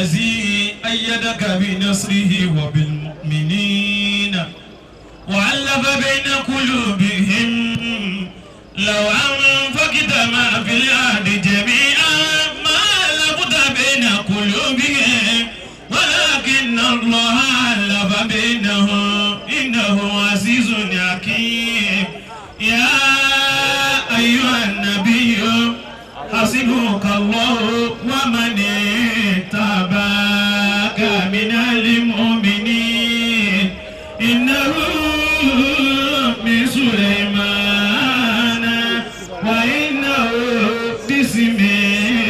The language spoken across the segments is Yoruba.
الذي أيدك بنصره وبالمؤمنين وألف بين قلوبهم لو أنفقت ما في الأرض جميعا ما ألفت بين قلوبهم ولكن الله ألف بينهم إنه عزيز حكيم. يا أيها النبي حسبك الله ومن اتبعك من المؤمنين إنه من سليمان وإنه بسم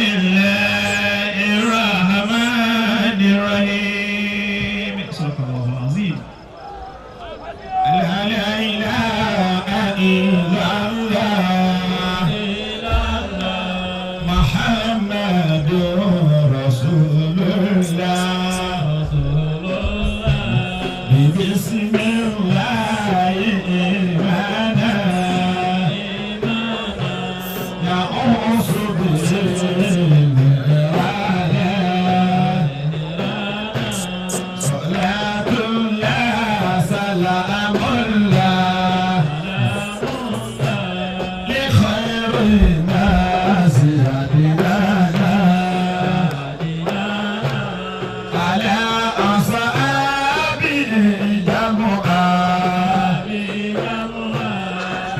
الله الرحمن الرحيم. صدق الله العظيم. لا إله إلا الله محمد رسول الله. بسم الله إيمانا يعوذ بالله صلاة الله سلام الله لخير الناس هدينا على أصحابه جمعا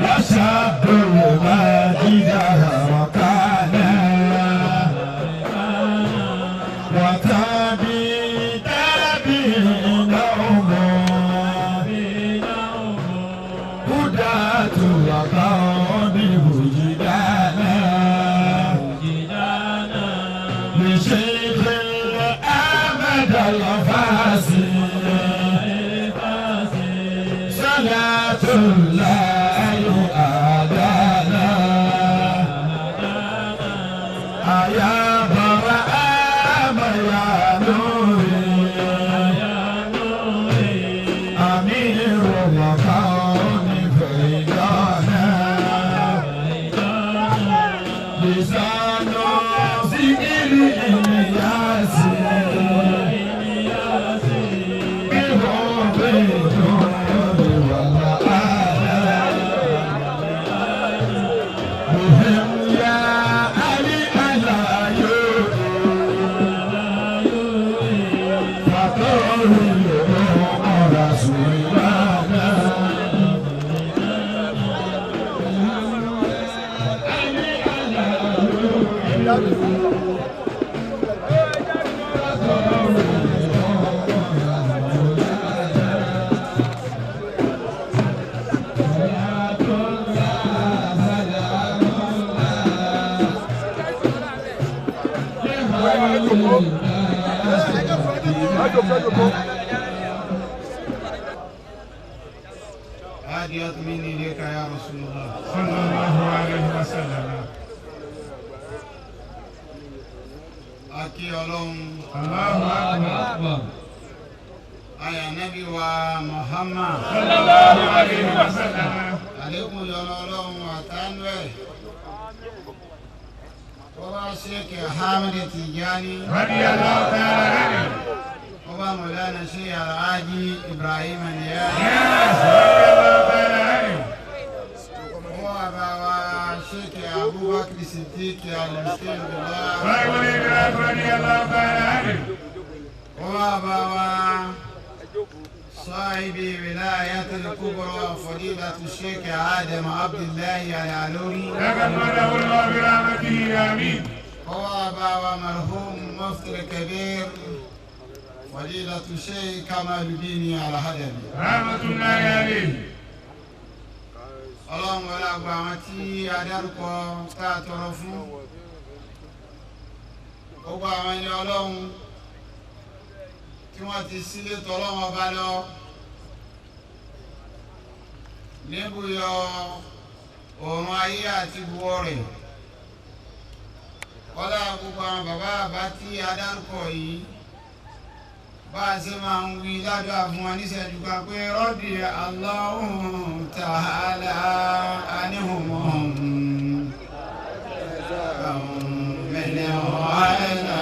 وشد المجد ركانا وتابي تابعينهم هداة القوم وجدانا لشيخ الأحمد الفاسي صلاة الله أدانا أيا برهام يا نوري أمير الكون فيدانا لسان ذكر ياسين بحب النور والآلام بهم يا علي على هاديات مني إليك يا رسول الله. صلى الله عليه وسلم. Akí Ọlọ́run. الله أكبر. Aya Nabi wa Muhammad. صلى الله عليه وسلم. Àlékún yọ̀nà Ọlọ́run àtànú ẹ̀. Ọba Sheikh Ahmed Tijani. رضي الله تعالى عنه. Ọba Mọ̀lánà Sheikh Alhaji Ibrahim Niyas. Yes, رضي الله تعالى عنه. Ọba bàbá wa Sheikh Abubakar Siddiq Al-Miskin Billah. صاحب الإدراك رضي الله تعالى عنه. Ọba bàbá wa صاحب ولاية الكبرى فضيلة الشيخ آدم عبد الله العلوري. تغمده الله برحمته آمين. هو أبا مرحوم مفتي الكبير فضيلة الشيخ كمال الدين الهدبي. رحمة الله عليه. Ọlọ́run wọlé àgbà àwọn tí a dárúkọ tá a tọrọ fún gbogbo àwọn ẹni Ọlọ́run tí wọ́n ti sílé tọ́lọ́run ọba lọ níbùyọ òòrùn ayé àti buwọ́ rẹ̀ kọ́lá gbogbo àwọn bàbá bàbá tí a dárúkọ yìí bá a ṣe máa ń wí ládùúgbò fún wa níṣẹ́jú kan pé rọ́dì Allahu ta'ala anihum mẹ́lẹ̀ ọ̀hánà.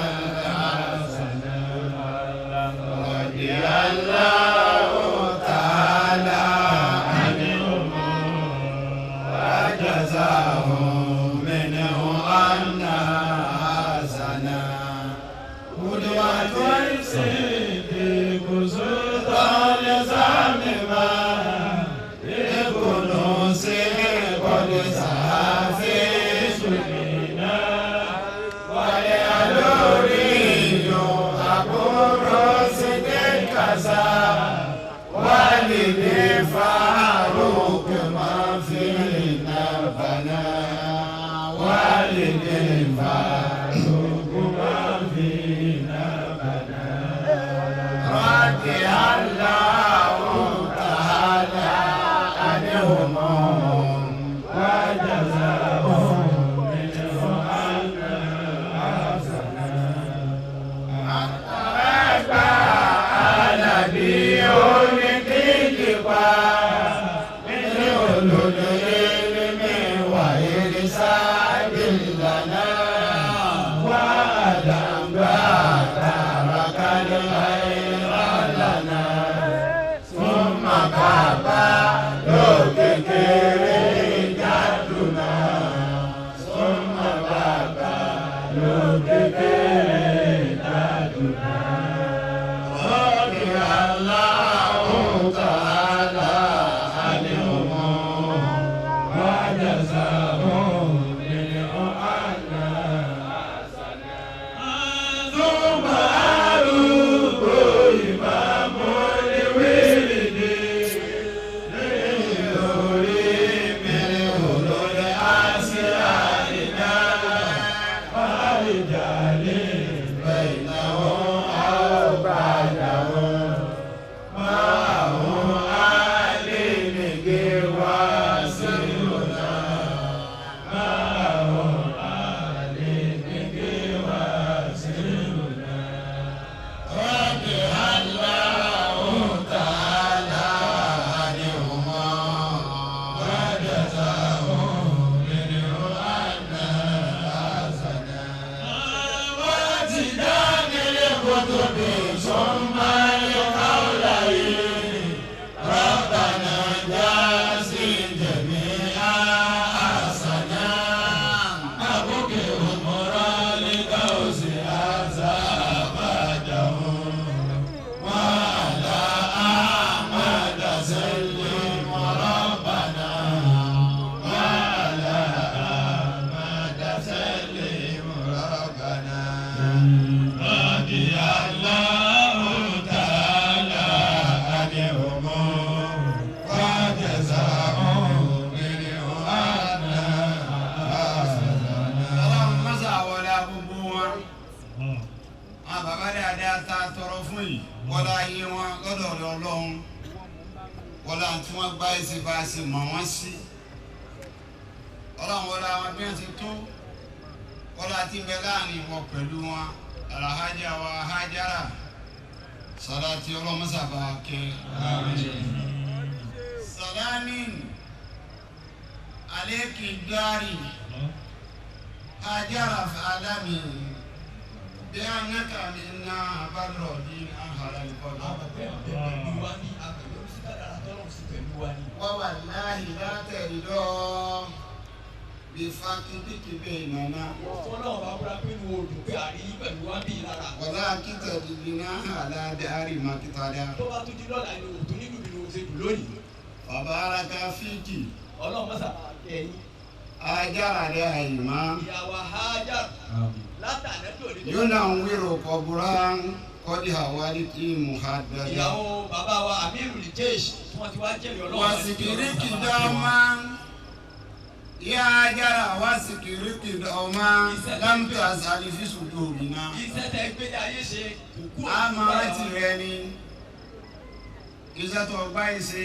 Iṣẹ́ tó gbá ìṣe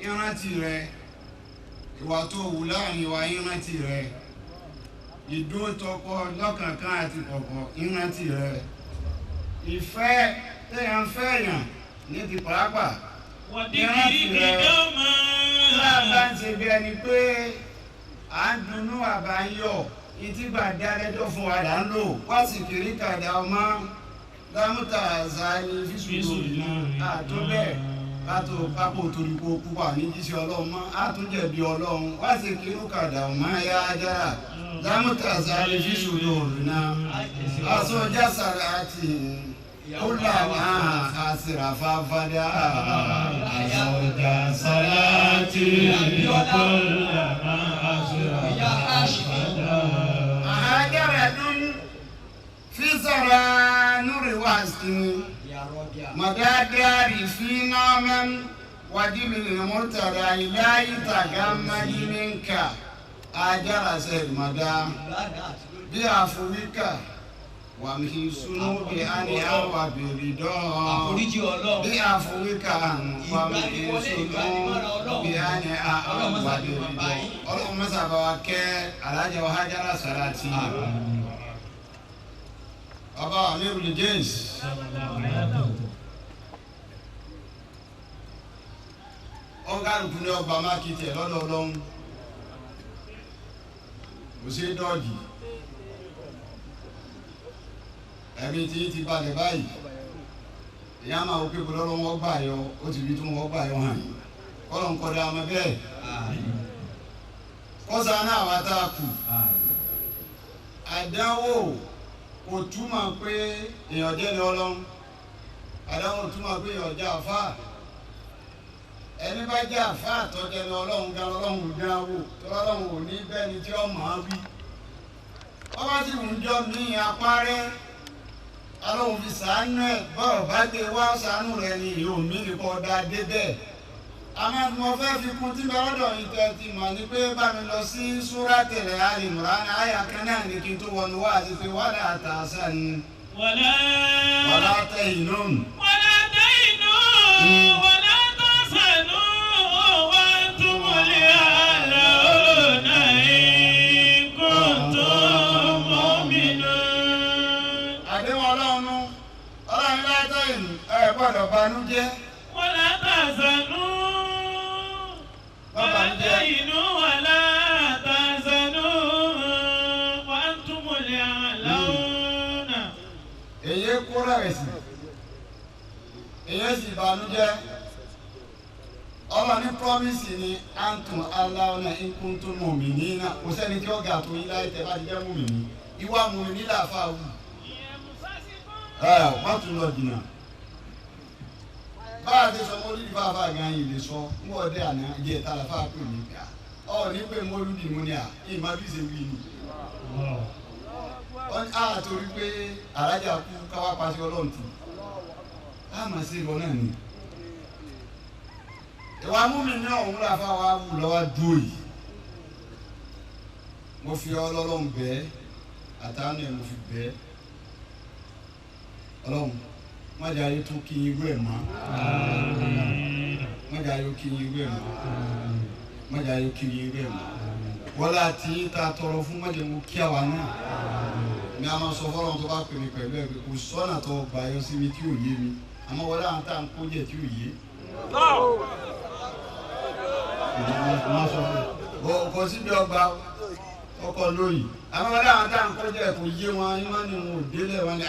ìrántí rẹ, ìwà tó wù láàrin wa ìrántí rẹ, ìdúró tọkọ lọ́kànkan àti kọ̀kọ̀ ìrántí rẹ, ìfẹ́ téèyàn fẹ́yàn ní ti pàápàá ìrántí rẹ. Láàbá ń ṣe bí ẹni pé à ń dunnú àbá ń yọ̀, ìtìgbà dálẹ́jọ́ fún wa là ń lò wá sì kiri kàdà ọmọ lámúta àzáyé fíṣùlù àtó bẹ́ẹ̀ kátó pápó torí kó kú wà ní jíṣẹ́ ọlọ́run mọ́ àtúnjẹ̀bi ọlọ́run wá sì kírú kàdà ọmọ ayá ajára lámúta àzáyé fíṣùlù òrùnà aṣọ jásàrà àti كلما أسرف فدا أزوج صلاتي كلما أسرف فدا هاجرة في سرى نور واسكن مدى داري في نوم وجب المرتدى إلهي تغمد منك أجر سيد مدى بعفوك وامحي سنوبي أني أوى برضا بعفوك وامحي سنوبي أني أوى برضا Ọlọ́run mọ́sá bá wa kẹ́ Alhaja wa Hajara Salati ọba Amirul James ọgárùkù ní ọgbà mákìtì ẹ̀ lọ́dọ̀ Ọlọ́run kò sí dọ́ọ̀gì ẹ̀mí tí ti balẹ̀ báyìí ìyá máa wò pé kò lọ́rọ́ wọn gbà yọ ó ti fi tún wọn gbà yọ hàn yìí kọ́lọ̀ ń kọ́dá ọmọ bẹ́ẹ̀ kọ́sà náà wá tá a kù àdánwò kò túmọ̀ pé èèyàn jẹ́ ní Ọlọ́run àdánwò túmọ̀ pé èèyàn jẹ́ àfáà ẹni bá jẹ́ àfáà tọ́jẹ́ ní Ọlọ́run gan Ọlọ́run dánwò tọ́lọ́run ò ní bẹ́ni tí ó mọ̀ ọ́n wí ọba sì ń jọ mí apárẹ́ Ọlọ́run fi sàánú ẹ̀ bọ́ọ̀ bá gbé wá sàánú rẹ̀ ni ìhò mi ní kọ́ da dé bẹ́ẹ̀ àmọ́ mo fẹ́ fi kún tí bẹ́rọ̀dọ̀ yìí tẹ́ ti mọ̀ ní pé bá mi lọ sí Súrátẹ̀lẹ̀ Al-Imran àyà kan náà ní kí n tó wọnú wá àti pé wala tahzan wala tahinu. Wala tahinu wala tahzanu wa antumul a'launa in kuntum mu'minin. Àdéhùn Ọlọ́run Ọlọ́run látẹ̀yìn ẹ gbọ́dọ̀ banújẹ́. Wala tahzanu wala tahinu wala tahzanu wa antumul a'launa. Èyí kó rẹ̀wẹ̀sì èyí sì banújẹ́ Ọlọ́run ní promise ni antum aláwọ̀nà in kuntum mu'minina kò sẹ́ni tí ó ga tó yín láì tẹ́ bá ti jẹ́ mùmìnì ìwà mùmìnì làáfà wù ẹ má tún lọ jìnnà bá a ti sọ mọ́lúdì fáfá gan yìí lè sọ ń wọ́n dé àná ìjẹ́ ìta làfà pè mí gbà ọ ní pé mọ́lúdì mo ní à ìmọ̀ bí ṣe wí ni wọ́n ní a torí pé alájà kú káwá pàṣẹ Ọlọ́run tì á mà sí ìbọn náà ni ìwà múmi ní ọ̀hún làfà wà wù lọ́wọ́ dúró yìí mo fi Ọlọ́run bẹ́ẹ̀ àtàwọn ẹ̀ mo fi bẹ́ẹ̀ Ọlọ́run má jẹ́ ayé tún kí irú ẹ̀ mọ́ má jẹ́ ayé kí irú ẹ̀ mọ́ má jẹ́ ayé kí irú ẹ̀ mọ́ wọ́lá àti ta tọrọ fún má jẹ́ mo kí àwa náà mi a máa sọ fọlọ́run tó bá pè mí pẹ̀lú ẹ̀ pé kò sọ́nà tó gbà yọ sí mi tí ò yé mi àmọ́ wọlé àwọn tá à ń kó jẹ tí ò yé. Kò síbi ọgbà ọkọ lóyìn àmọ́ wọlé àwọn tá à ń kó jẹ kò yé wọn yín wọn ni wọn ò délẹ̀ wọn ni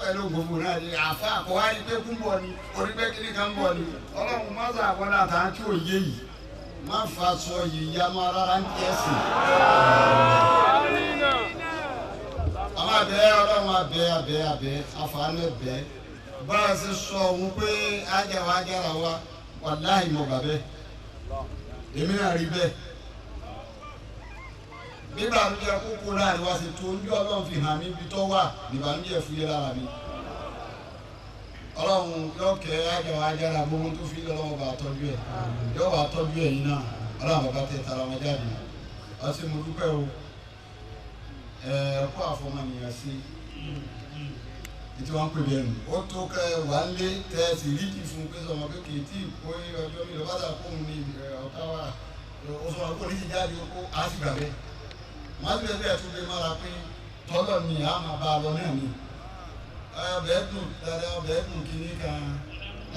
pẹ̀lú gbogbo náà ni àfa àkọ́wá rí pé kú ń bọ̀ ni orí pé kíní kan ń bọ̀ ni Ọlọ́run má sọ àkọ́lá àtàwọn tí ò yé yìí má fa sọ yìí ya má rárá ń tiẹ̀ sìn. Àwọn abẹ́ Ọlọ́run abẹ́ abẹ́ abẹ́ àfààní ẹ̀bẹ́ bá a ṣe sọ òun pé ájára ájára wa wàláhì mo bà bẹ́ẹ̀ èmi náà rí bẹ́ẹ̀ bí ìbànújẹ́ kúkú láàrin wa ṣe tó ojú Ọlọ́run fi hàn mí ibi tó wà ìbànújẹ́ fúyẹ́ lára mi Ọlọ́run yóò kẹ́ ájára ájára gbogbo tó fi lọ́wọ́ bá tọ́jú ẹ̀ yóò wá tọ́jú ẹ̀yin náà Ọlọ́run bàbá tẹ tara wọn jáde ọtí mo dúpẹ́ o ẹ kó àfọmọnìyàn sí ètò wọn pè bẹ́ẹ̀ nù ó tó kẹ wà ń lé tẹ ẹ sì rí kì fún pé sọmọ pé kì í tí ì kó ọjọ́ mi lọ bá dà kóun ní ọ̀tá wa ó sọ wọn kó ní ti jáde ó á sì gbà bẹ́ẹ̀ wọ́n á sì bẹ́ẹ̀ tún gbé mọ́ra pé tọ́lọ̀ ni a máa bá a lọ náà ni ọbẹ̀ dùn dáadáa ọbẹ̀ dùn kínní kan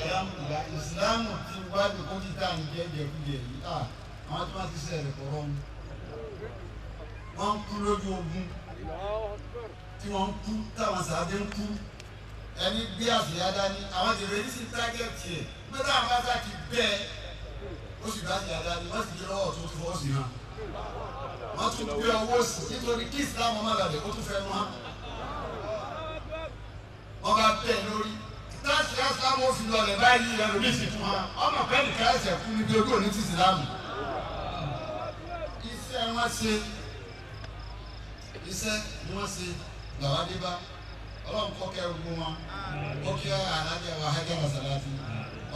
alhamdulillah ìsìláàmù ti wájú kó ti tà ń jẹ jẹkújẹ yìí à àwọn tí wọ́n ti sẹ̀rẹ̀ kọ̀rọ̀ ni wọ́n ń kú lójú ogun tí wọ́n ń kú táwọn sàádé ń kú ẹni gbé àṣeyá dání àwọn ti rèé sí tágẹ́ẹ̀tì ẹ̀ pé táwọn bá sá ti bẹ́ẹ̀ ó sì bá àṣeyá dání wọ́n sì gbé lọ́wọ́ tó tún fọwọ́ sí hàn wọ́n tún gbé ọwọ́ sí nítorí kí ìsìláàmù má lálẹ́ ó tún fẹ́ mọ́ wọ́n bá bẹ̀ lórí táṣì ẹ̀sìlámù ó fi lọlẹ̀ báyìí ẹlòmíì sì tún hàn ọmọ pẹ́ẹ́nì ká ẹsẹ̀ kú níbi ojú òní ti ìsìlámù. Iṣẹ́ wọn ṣe iṣẹ́ ni wọ́n ṣe làwọn dé bá ọlọ́run kọ́ kẹ́ ogun wọn kọ́ kí alájà wa hajjá sàláàtì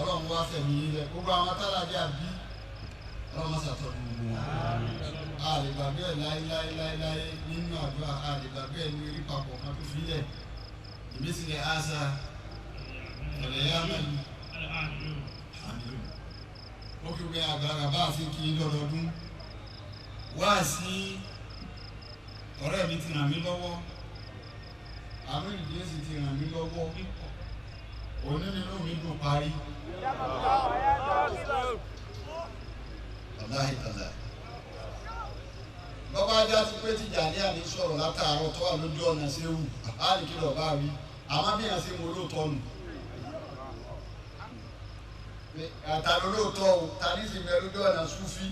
ọlọ́run wá fẹ̀mí yín lẹ̀ gbogbo àwọn tálájà bí ọlọ́run má ṣàtọ́jú gbogbo wọn. A lè gbàgbé ẹ̀ láéláéláé nínú àdúrà a lè gbàgbé ẹ̀ ní orí papọ̀ kan tó fi lẹ̀ ìmísílẹ̀ àṣà ọ̀lẹ́yà mẹ́rin àmì ó kí wọ́n àgbàlagbà bá a ṣe kí n lọ́dọọdún wá sí ọ̀rẹ́ mi ti ràn mí lọ́wọ́ àmì ìdíyèsí ti ràn mí lọ́wọ́ òní nínú mi dùn parí. Wàláhì tàlà. Bọ́bá ajá ti pé Tìjàní àní sọ̀rọ̀ látàárọ̀ tó wà lójú ọ̀nà séwù á ní kí lọ́ọ́ bá wí àmọ́ bí yàn ṣe mo lóòótọ́ nù. Àtàló lóòótọ́ o ta ní sì bẹ lójú ọ̀nà súfí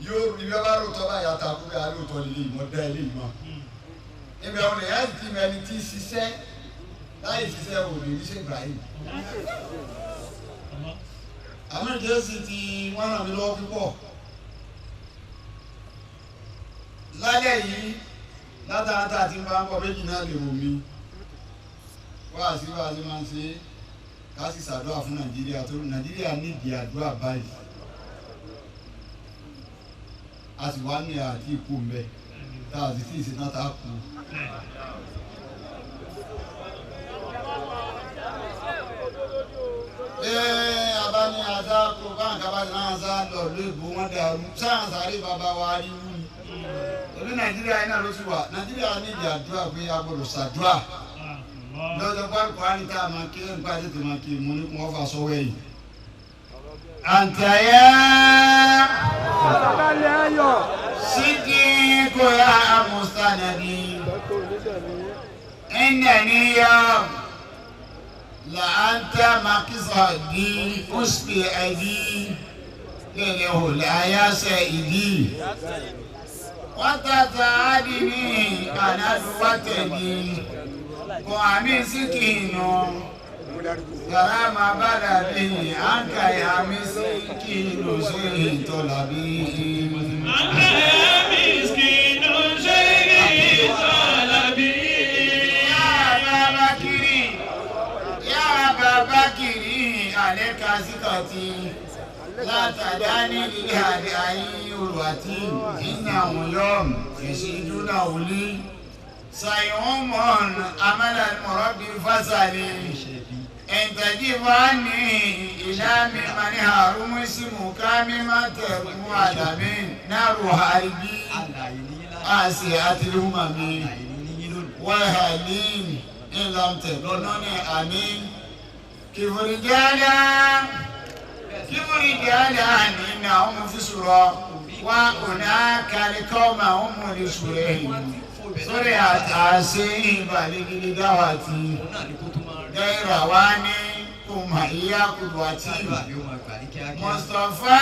yóò ibi ọba lóòótọ́ báyìí àtàkùn bẹ́ẹ̀ alóòótọ́ lè mọ̀ dá ilé ìmọ̀. Ibẹ̀ ọ̀nà ìyá ti mẹ́ni tí ń ṣiṣẹ́ láì ṣiṣẹ́ ò lè ríṣẹ́ Ibrahim. Àmì ìjẹ́sì ti wọ́n ràn mí lọ́wọ́ púpọ̀. Lálẹ́ yìí látàntà tí ń bá ń bọ̀ méjì náà lè wò mí. Wáàsí wáàsí máa ń ṣe é ká sì ṣàdúrà fún Nàìjíríà tó Nàìjíríà nídìí àdúrà báyìí. A sì wá ní àti ikú mbẹ tá a sì tí ì ṣe náà tá a kú. Ee abani asa kó báńkà bá ti náà sá lọ lóògbé wọn dàrú sáà sáré bàbá wa rí wú ni. Torí Nàìjíríà yìí náà ló sì wà Nàìjíríà nídìí àdúrà pé a gbọ́dọ̀ ṣàdúrà lọ́jọ́ pálukọ́ àníta máa kí nípa tètè máa kí mo ní kí wọ́n fà sọ́wọ́ ẹ̀yìn. Àǹtàyà sídìí kò yá àmúsànàdì ẹnìyà làǹtà màkìsàdì ọ̀sùpì ẹ̀dí lẹ́lẹ̀ hùlẹ̀ àyàsẹ̀ ìdí. Wátàtà àdìní ànádùwátẹ̀dì kò àmì síkìnù sàlámà bàdà bí àǹkà àmì síkìnù sí ìtọ́lá bí. أنت يا مسكين شيخي طلبي Yá bàbá kiri, yá bàbá kiri, àlẹ́ ka síkàtì látàdá ní ilé àdé ayé òrùwàtí ìnáwó yọ̀m èsì ìdúnà òlí. Sayumon amala mọ̀rọ́bí fásálì. Ẹ̀ǹtẹ̀jìfani ìlàmì mani harumu isimu kami matẹ̀kún àdàmì náàrú àríbí àṣì àtìlúmàmí wàhálìn ìlàmtẹ̀lọ́nà àmì kìfùrìjálá kìfùrìjálá nínú àwọn fisùrọ̀ wà ọ̀nà kàríkọ́mà ọmọ ìṣúrẹ́ sórí àtàṣe ìbàlẹ̀ dáwàtì dẹ́rà wá ní kùmà ìyá kùdùwàtì Mustapha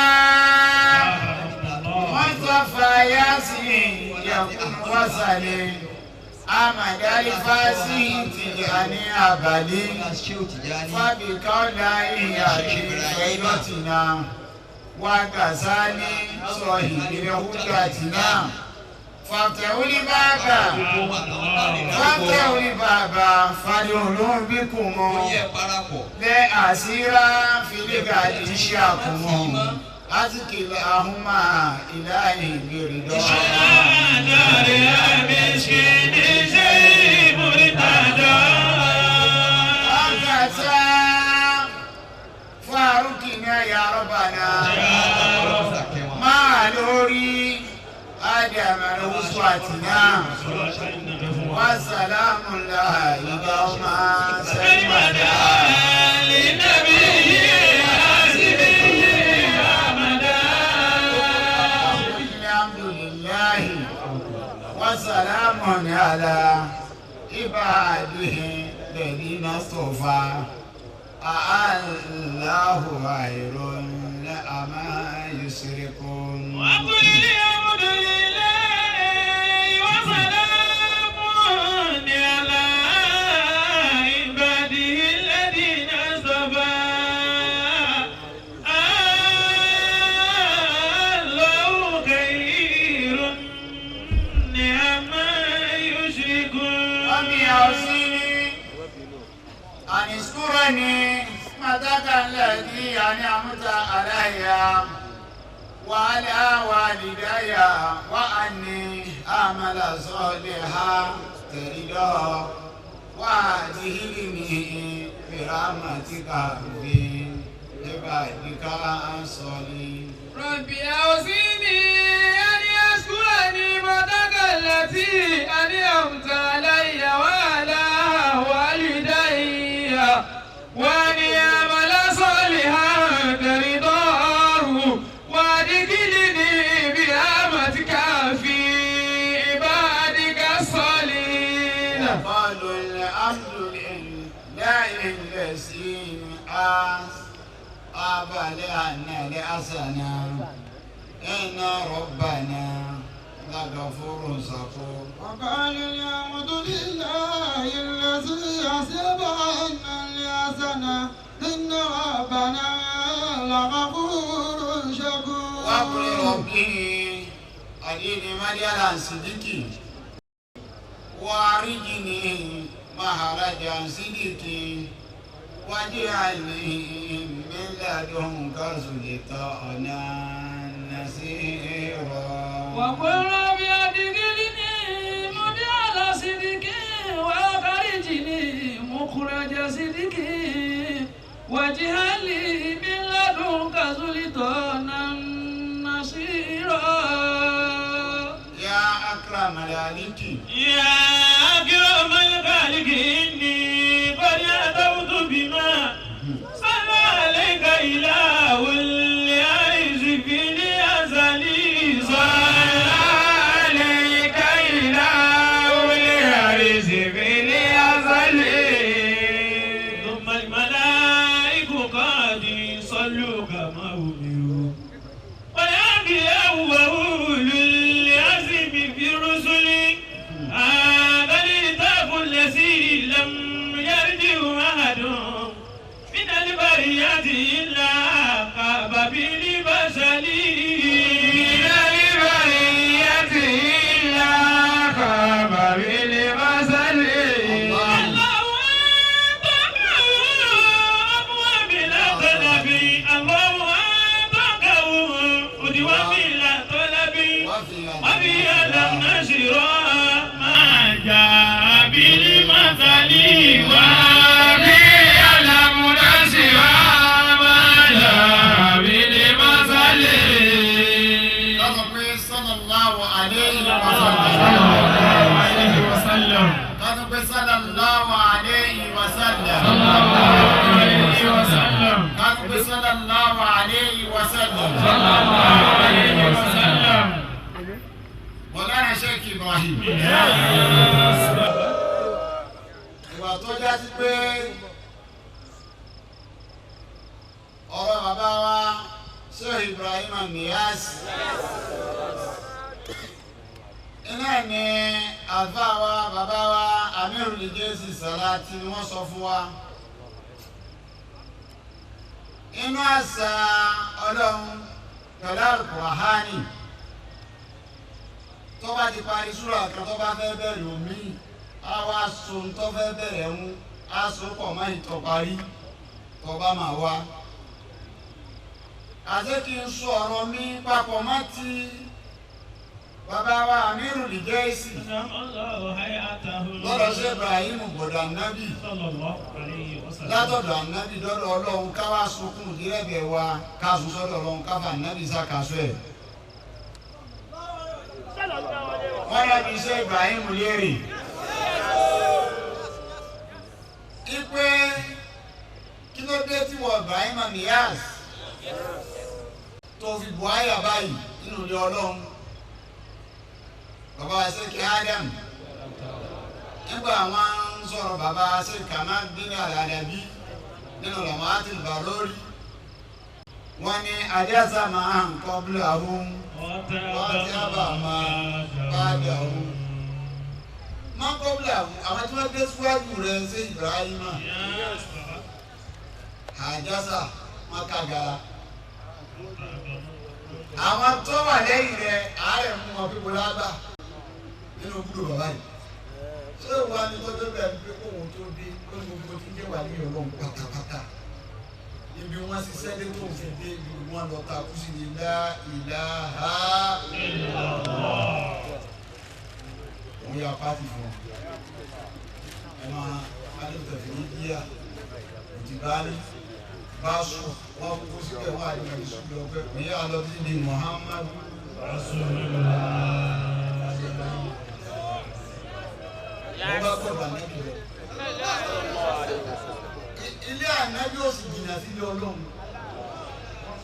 Mustapha Yasin yakun wasale Amadali Fasi Tijani Abali Fabikola Iyaki Faidotina Wakasali Sọ̀hìnbìrẹ̀ Hudatina Fàtẹ̀wúlì bàbà Fàtẹ̀wúlì bàbà Fàdíhùn bí kùmọ̀ lẹ́ àsírá fìlíkà ìṣe àkùmọ̀ àtìkìlẹ̀ àhúnmá ìláyé ìgbèrè أنت يا مسكين شيخي مرتضى Àgàtà Fárúkìnà ya Rabbana máa lórí Ádámà lóṣù-àtìná wà sàlámù láì bá ọmọ sẹ́yìnbàdà. للنبي حاسبي أمدا Alhamdulillahi wa salamun ala ibadihi alladhina istafa. Allahu khairun amma yushrikun. وقل الحمد لله وسلام على عباده وعلى والدي وأني أعمل صالحا ترضاه وأدخلني برحمتك في عبادك الصالحين. رب أوزعني أن أشكر نعمتك التي أنعمت علي وعلى والدي وأن أعمل صالحا ترضاه وأدخلني برحمتك في عبادك الصالحين. وقالوا الحمد لله الذي أصاب لنا لحسنا إن ربنا لغفور شكور. وقال الحمد لله الذي أصاب عنا الحسنة إن ربنا لغفور شكور. وقل ربي أديني مدينة صديقي وأرجني مخرج صديقي واجعلني من لدنك سلطانا نصيرا. وقل رب أدخلني مدخل صدق وأخرجني مخرج صدق واجعل لي من لدنك سلطانا نصيرا. يا أكرم الخالق يا أكرم الخالق إني قد أتوت بما صلى عليك إله العز في الأزل. صلى عليك إله العز في الأزل. ثم الملائكة قد صلوا كما أمروا والأنبياء وأولو العزم في الرسل. هذا الكتاب الذي لم يرجع أحد من البرية إلا خاب بالبشر. من البرية إلا خاب بالبشر. الله أبواب لا طلب. الله أدوى بلا طلب. وفي لم نشر ما جاء بالمثل. وفي لم نشر ما جاء بالمثل. Lọ́sọ̀ pé sallallahu alayhi wa sallam. Lọ́sọ̀ pé sallallahu alayhi wa sallam. Lọ́sọ̀ pé sallallahu alayhi wa sallam. Mọ̀lára Sheikh Ibrahim. Ìwà tó já sí pé ọ̀rọ̀ bàbá wa Sheikh Ibrahim Niyas. Iná ni àlùfáà wa bàbá wa Amirul Jayshi Salati ni wọ́n sọ fún wa. Inú àṣà Ọlọ́run pẹ̀lú Al-Qur'ani tó bá ti parí súrà kan tó bá fẹ́ bẹ̀rẹ̀ omi á wá so ń tó fẹ́ bẹ̀rẹ̀ ń á so pọ̀ mọ́ ìtọ́ parí tó bá máa wá. Àṣé kí n sọ ọ̀rọ̀ mi papọ̀ mọ́ ti bàbá wa Amirul Jayshi lọ́dọ̀ ṣe Ibrahim gbọ̀dọ̀ ànábì látọ̀dọ̀ ànábì dọ́dọ̀ Ọlọ́run ká wá sunkún ìdírẹ́bẹ̀ wa ká sùn sọ́dọ̀ Ọlọ́run ká fà ànábì sàkàsọ ẹ̀. Wọ́n yà bí ṣe Ibrahim léèrè ipe kí ló dé tí wọ́n Ibrahim Niyas tó fi bu àyà báyìí nínú ilé Ọlọ́run. Bàbá Sheikh Adam nígbà wọn ń sọ̀rọ̀ bàbá Sheikh Kamal bin Al-Adabi nínú Lamatil Barori wọ́n ní adéṣà máa ń kọ́ bíláhùn wọ́n ti ábà máa bá dàrú. Máa ń kọ́ bíláhùn àwọn tí wọ́n dé síwájú rẹ̀ ṣe Ibrahima àjọsà wọn kàgàrà. Àwọn tó wà lẹ́yìn rẹ̀ àárẹ̀ mú wọn pípọ̀ lábà nínú gbúdọ̀ bàbá yìí. Ṣé ìwà ni tó dé bẹ̀rẹ̀ pé kóhun tó dé ó ní gbogbo tí ń jẹ́ wà ní Ọlọ́run pátápátá? Ibi wọn ṣiṣẹ́ dé tó fi dé ibi wọn lọ ta kú sí ni la ilaha illallah. Òun yà pàtì fún ọ. Ẹ máa adókòtò ní bíyà òtìbárí bá sùn wọn kú síbẹ̀ wọn àyè ìṣúlọ pé òun yà lọ sí di Muhammadu Rasulullah. Wọ́n bá gbọ́dọ̀ ànábì lọ. Ilé ànábì ò sì jìnnà sílé Ọlọ́run.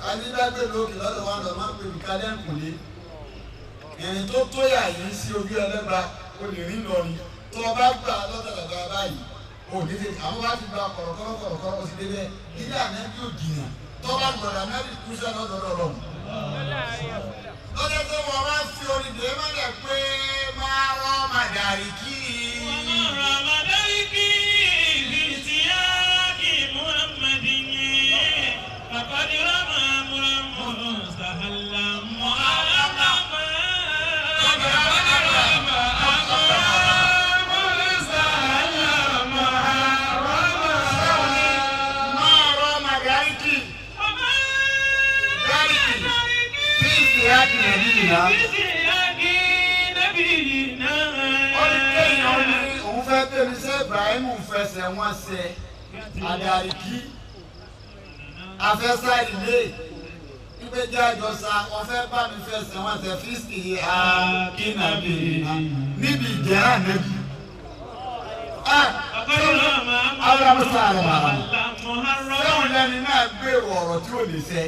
Anígbàgbé lókè lọ́dọ̀ wa lọ máa ń pè ní kálẹ́ǹkùnlé. Ìrìn tó tó yà yìí sí ojú ẹlẹ́gba o lè rí lọrin. Tó o bá gbà lọ́dọ̀ bàbá báyìí, o ní tètè àwọn bá ti gba kọ̀rọ̀kọ̀rọ̀ kọ̀rọ̀kọ̀rọ̀ o sì débẹ̀. Ilé ànábì ò jìnnà. Tó o bá gbọ́dọ̀ ànábì kú sẹ́ lọ́dọ̀ Ọlọ́run. Lọ́jọ́ tó wọ́n wá fi orin dè é mọ́lẹ̀ pé máa rọ́ màdàrí kí. Máa rọ́ màdàrí kí. Tí ìsìláàkì nàbí nìyá. Ó ní kéèyàn ní òun fẹ́ bẹ̀rẹ̀ sí Ibrahim fẹsẹ̀ wọn ṣe àdàríkí afẹ́sà ilé ìgbẹ́jẹ́ àjọsà wọ́n fẹ́ bá mi fẹsẹ̀ wọn ṣe fíìsì àkínàbí níbi ìjẹ́rà nẹ́bí. Sẹ́wọ̀n lẹ́ni náà gbèrò ọ̀rọ̀ tí ò lè ṣẹ.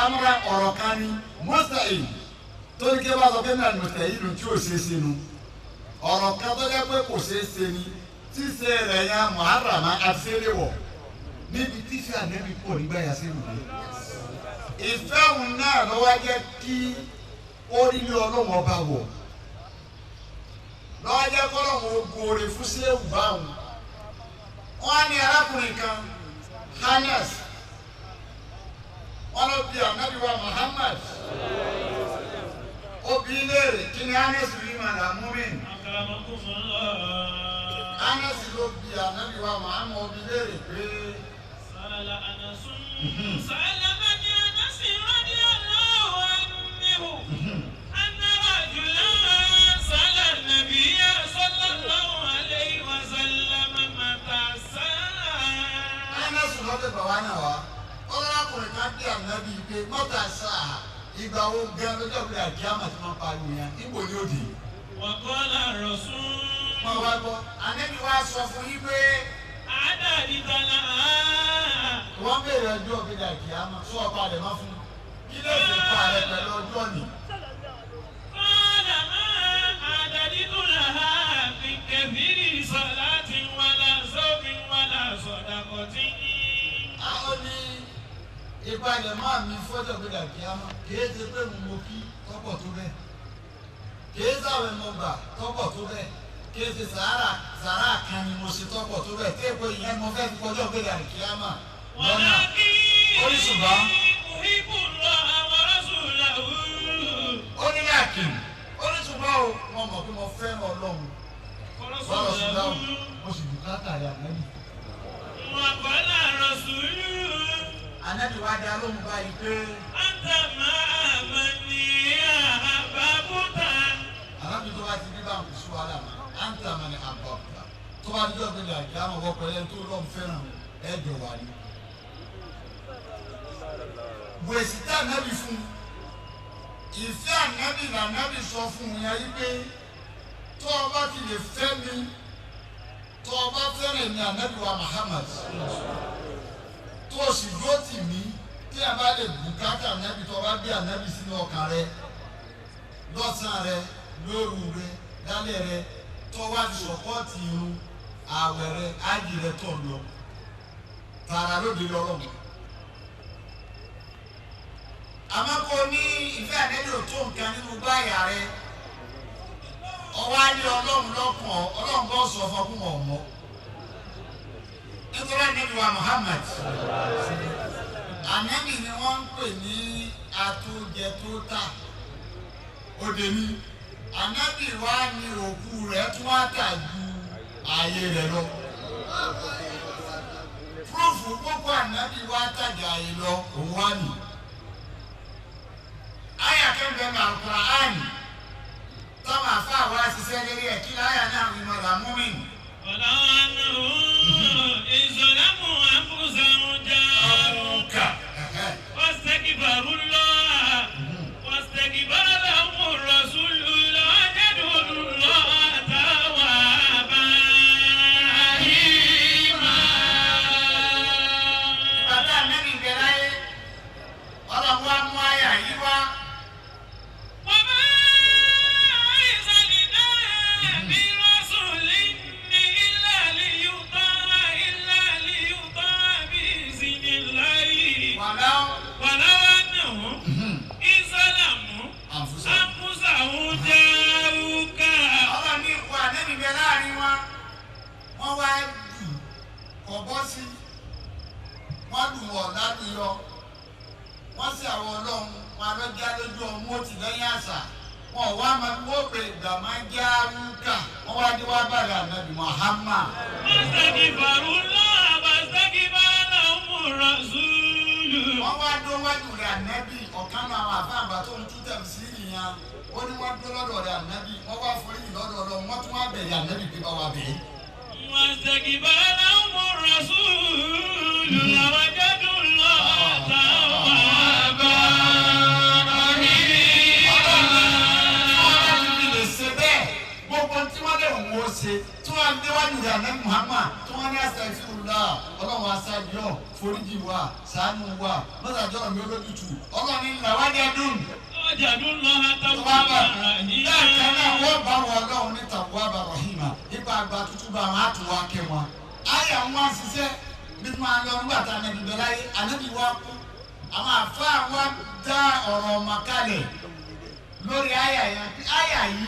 Amúra ọ̀rọ̀ kan ní mọ́sàáyì torí kí ẹ bá sọ pé náà mọ̀sàáyì ló tí ò ṣe é ṣe nu. Ọ̀rọ̀ kan tó jẹ́ pé kò ṣeé ṣe ni ṣíṣe rẹ̀ yan muharrama àṣẹléwọ̀ níbi tíṣe ànẹ́bí pọ̀ nígbà yà sí ìlú. Ìfẹ́ òun náà ló wá jẹ́ kí orílẹ̀ ọlọ́wọ́ bá wọ̀. Lọ́wọ́ jẹ́ kọ́lọ́wọ́ ogun oore fún séwù báwọn. Wọ́n á ní arákùnrin kan, Hannes, wọ́n ló bi ànábì wa Muhammad. Ó bi í léèrè kí ni Hannes wí màdà múmin. Hannes ló bi ànábì wa Muhammad ó bi léèrè pé. Hannes ló dé bàbá náà wá. Ọlọ́kùnrin kan bí ànábì pé mọ́tà sáà ìgbà wo gan lọ́jọ́ pé àkíyàmà tí wọ́n pariwo yẹn níbo ni ó dé. وقال الرسول Wọ́n wá gbọ́ ànábì wa sọ fún yín pé wọ́n béèrè ọjọ́ pé àkíyàmà sọ ọ̀pá rẹ̀ má fún un. Kí ló sì pa rẹ̀ pẹ̀lú ọjọ́ ni? قال ما أعددت لها من كثير صلاة ولا صوم ولا صدقة. Àwọn ní ìpalẹ̀ máa mi fọ́jọ́ pé àkíyàmà kìí ṣe pé mo mọ kí tọ́pọ̀ tó bẹ́ẹ̀. Kìí sàwẹ̀ mo gbà tọ́pọ̀ tó bẹ́ẹ̀. Kìí ṣe sàárà sàárà kan ni mo ṣe tọ́pọ̀ tó bẹ́ẹ̀. Tí èpo ìyẹn mo fẹ́ fi kọjọ́ pé àkíyàmà lọ́nà. ولكن Oríṣùgbọ́n. أحب الله ورسوله. Ó ní láàkìn. Ó ní ṣùgbọ́n o, mo mọ̀ pé mo fẹ́ràn Ọlọ́run. Bọ́lá ṣùgbọ́n mo sì bùkátà rẹ̀ ànábì. وقال الرسول Ànábì wa dá lóhùn báyìí pé أنت مع من أحببت. ànábì tó bá ti rí báwọn kò sí wàhálà mọ́. À ń tà mọ́ ni àbọ̀bà. Tó bá dídọ̀ pé làjẹ́ àmọ̀ wọ́pọ̀ pẹ̀lú ẹni tó lọ́n fẹ́ràn ẹ̀jọ̀ wà ní. Wèsì tá ànábì fún un. Ìfẹ́ ànábì lànábì sọ fún un yẹn wípé tó o bá ti lè fẹ́ mi tó o bá fẹ́ràn mi ànábì wa Muhammad tó o sì dúró tì mí tí a bá lè bùkátà ànábì tó o bá gbé ànábì sínú ọkàn rẹ lọ́sàn-án rẹ lóru rẹ lálẹ́ rẹ tó o wá fi sọ̀pọ́ọ̀tì irun ààwẹ̀ rẹ ájì rẹ tó lọ tààrà lóde lọ́rọ̀ àmọ́ kò ní ìfẹ́ ànábì ò tó nǹkan nínú báyà rẹ ọwọ́ á ní ọlọ́run lọ́kàn ọlọ́run bọ́ sọ fún ọkùnrin ọ̀mọ́ nítorí ànábì wa Muhammad ànábì ni wọ́n ń pè ní atújẹ tó tà òde mi ànábì wa ní òkú rẹ̀ tún wá tà ju ààyè rẹ̀ lọ. Proof gbogbo ànábì wa tajà yìí lọ òun wá nì. Àyà kẹ́mbẹ́ ní Al-Qur'an táwọn àfa wa ṣiṣẹ́ lérí ẹ̀ kí láyà náà fi mọ̀ là múmin. ولو أنهم إذ ظلموا أنفسهم جاءوك واستكبروا الله واستكبر لهم الرسول لوجدوا الله توابا رحيما. Bàbá ànábì bẹ láyé ọlọ́run wa mú àyà yìí wá. وما أرسلنا من رسول إلا ليطاع بإذن الله. Wàlá ولو أنهم إذ ظلموا ànfúsà. أنفسهم جاءوك Ọlọ́run ní ìwà ànábì bẹ láàrin wọn. Wọ́n wá dù kọ̀ bọ́ sí. Wọ́n lù wọ̀ lálùyọ. Wọ́n sì àwọn ọlọ́run wọn lọ já lójú ọmú òtì lẹ́yìn àṣà. Wọn ò wá máa fi wọ́n pè ìgbà máa ń já rúkà. Wọ́n wá dé wá bàrẹ̀ ànábì Muhammad. واستغفروا الله واستغفر لهم الرسول. Wọ́n wá dó wájú rẹ̀ ànábì ọ̀kan náà àwọn àfáàgbà tó ń tú tẹ̀síìrì yẹn. Ó ní wọ́n dó lọ́dọ̀ rẹ̀ ànábì. Wọ́n wá foríjì lọ́dọ̀ Ọlọ́run. Wọ́n tún wá bẹ̀rẹ̀ ànábì pé bá wa bẹ̀ẹ́. واستغفر لهم الرسول لوجدوا الله توابا رحيما. Ọlọ́run ti lè ṣe bẹ́ẹ̀ gbogbo tí wọ́n lè wọ́n ṣe tí wọ́n déwájú rẹ̀ àná Muhammad tí wọ́n ní astaghfirullah ọlọ́run aṣáájú foríjì wa ṣàánú wa mọ́tàjọ́ mi olójútu ọlọ́run ní làwájẹ́ dùn وجدوا الله tó bá توابا bà lẹ́ẹ̀kan náà رحيما. wọ́n bá wọn ọlọ́run ní tawwaba rahima nípa àgbà tútù bá wọn á tún wá kẹ́ wọn. Ayé àwọn wá ṣiṣẹ́ bí wọ́n á lọ nígbà tá ànábì bẹ láyé ànábì wá kú àwọn àfáà wa dá ọ̀rọ̀ ọmọ kalẹ̀ lórí àyà yẹn àyà yìí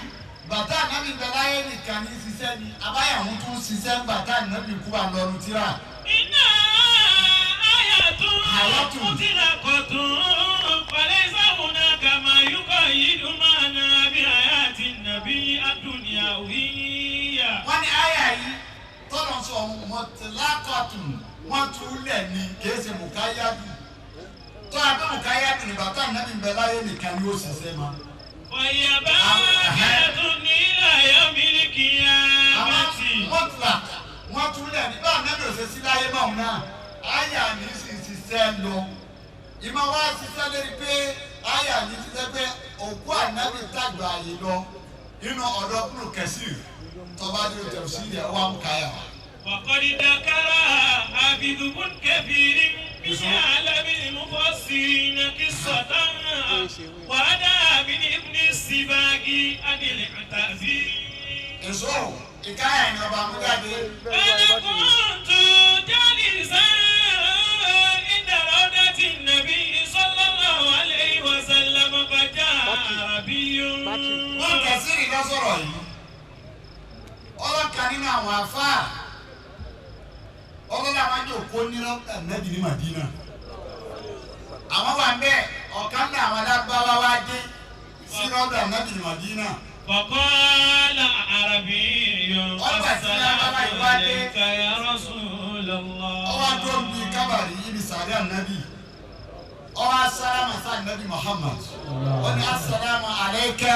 bàtà ànábì bẹ láyé nìkan ní ṣiṣẹ́ ni àbáyà òun tún ṣiṣẹ́ bàtà ànábì kú àlọ́nu tíra. إنها آية آية. مطلقة فليس هناك ما يقيد معنى بحياة النبي الدنيوية. Wọ́n ní àyà yìí tọ́lọ̀ sọ mọ̀tìlákọ̀tún wọ́n tún lẹ̀ ní kìí ṣe mùkáyádù tó a bẹ́ mùkáyádù ní bàtà ànábì bẹ láyé nìkan ni ó ṣiṣẹ́ ma. وهي باقية إلى يوم Àwọn القيامة. mọ̀tìlá wọ́n tún lẹ̀ ní bá ànábì ò ṣe sí láyé mọ́ òun náà àyà ní sì ṣiṣẹ́ lọ. Ìmọ̀ wá ṣiṣẹ́ lórí pé àyà ní ṣiṣẹ́ pé òkú ànábì tàgbà yìí lọ inú ọ̀dọ́ kúrò kẹsì tọ́ba dúró tẹ̀ sí ilẹ̀ wà mú káyà wá. وقد ذكر حافظ بن كثير من أعلم المفسرين قصة وأدى من ابن السباق عن العتازي. Èso ìkáyà ni ọba mú jáde. أنا كنت جالسا عند روضة النبي صلى الله عليه وسلم فجاء عربي. Wọ́n kẹsìrì lọ sọ̀rọ̀ yìí. Ọlọ́kan nínú àwọn afáà. Ọlọ́lá àwọn àjòkó nínú ẹ̀nẹ́bì ní Màdínà. Àwọn wà ń bẹ́ẹ̀ ọ̀kan náà àwọn alágbáwá wá dé sí rọ́dọ̀ ẹ̀nẹ́bì ní Màdínà. فقال عربي السلام عليك يا رسول الله. Ọwọ́ adó ń bi kábàrí ibi sàárẹ̀ ànábì. Ọwọ́ asálámà sí ànábì Muhammad. Ó ní asàlámù alayka.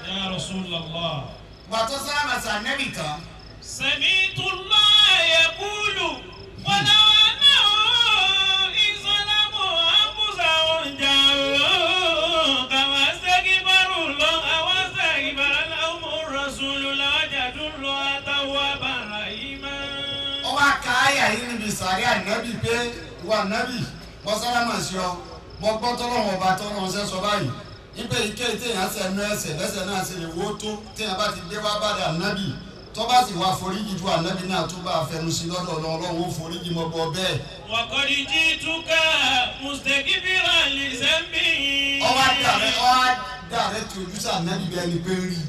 يا رسول الله. Gbàtọ́ sálámà sí ànábì tán. سمعت الله يقول ولو أنهم إذ ظلموا أنفسهم جاءوك واستغفروا الله واستغفر لهم الرسول لوجدوا الله توابا رحيما. Ó wá ka àyà yìí níbi sàárẹ̀ ànábì pé ìwà ànábì wọ́n sálámà sí ọ mo gbọ́ tọ́lọ́wọ́n ọba tọ́lọ́wọ́n ṣe sọ báyìí nígbà ike téèyàn ṣe ẹnu ẹsẹ̀ lẹ́sẹ̀ náà ṣe lè wó tó téèyàn bá ti dé wá bàdà ànábì tó bá sì wá foríjì ju ànábì náà tó bá fẹnu sí lọ́dọ̀ Ọlọ́run ó foríjì mọ́ bọ́ bẹ́ẹ̀. وقد جئتك مستغفرا لذنبي. Ọwọ́ àdàrẹ ọwọ́ àdàrẹ tí ojú sí ànábì bẹ́ẹ̀ ni pé ń rí i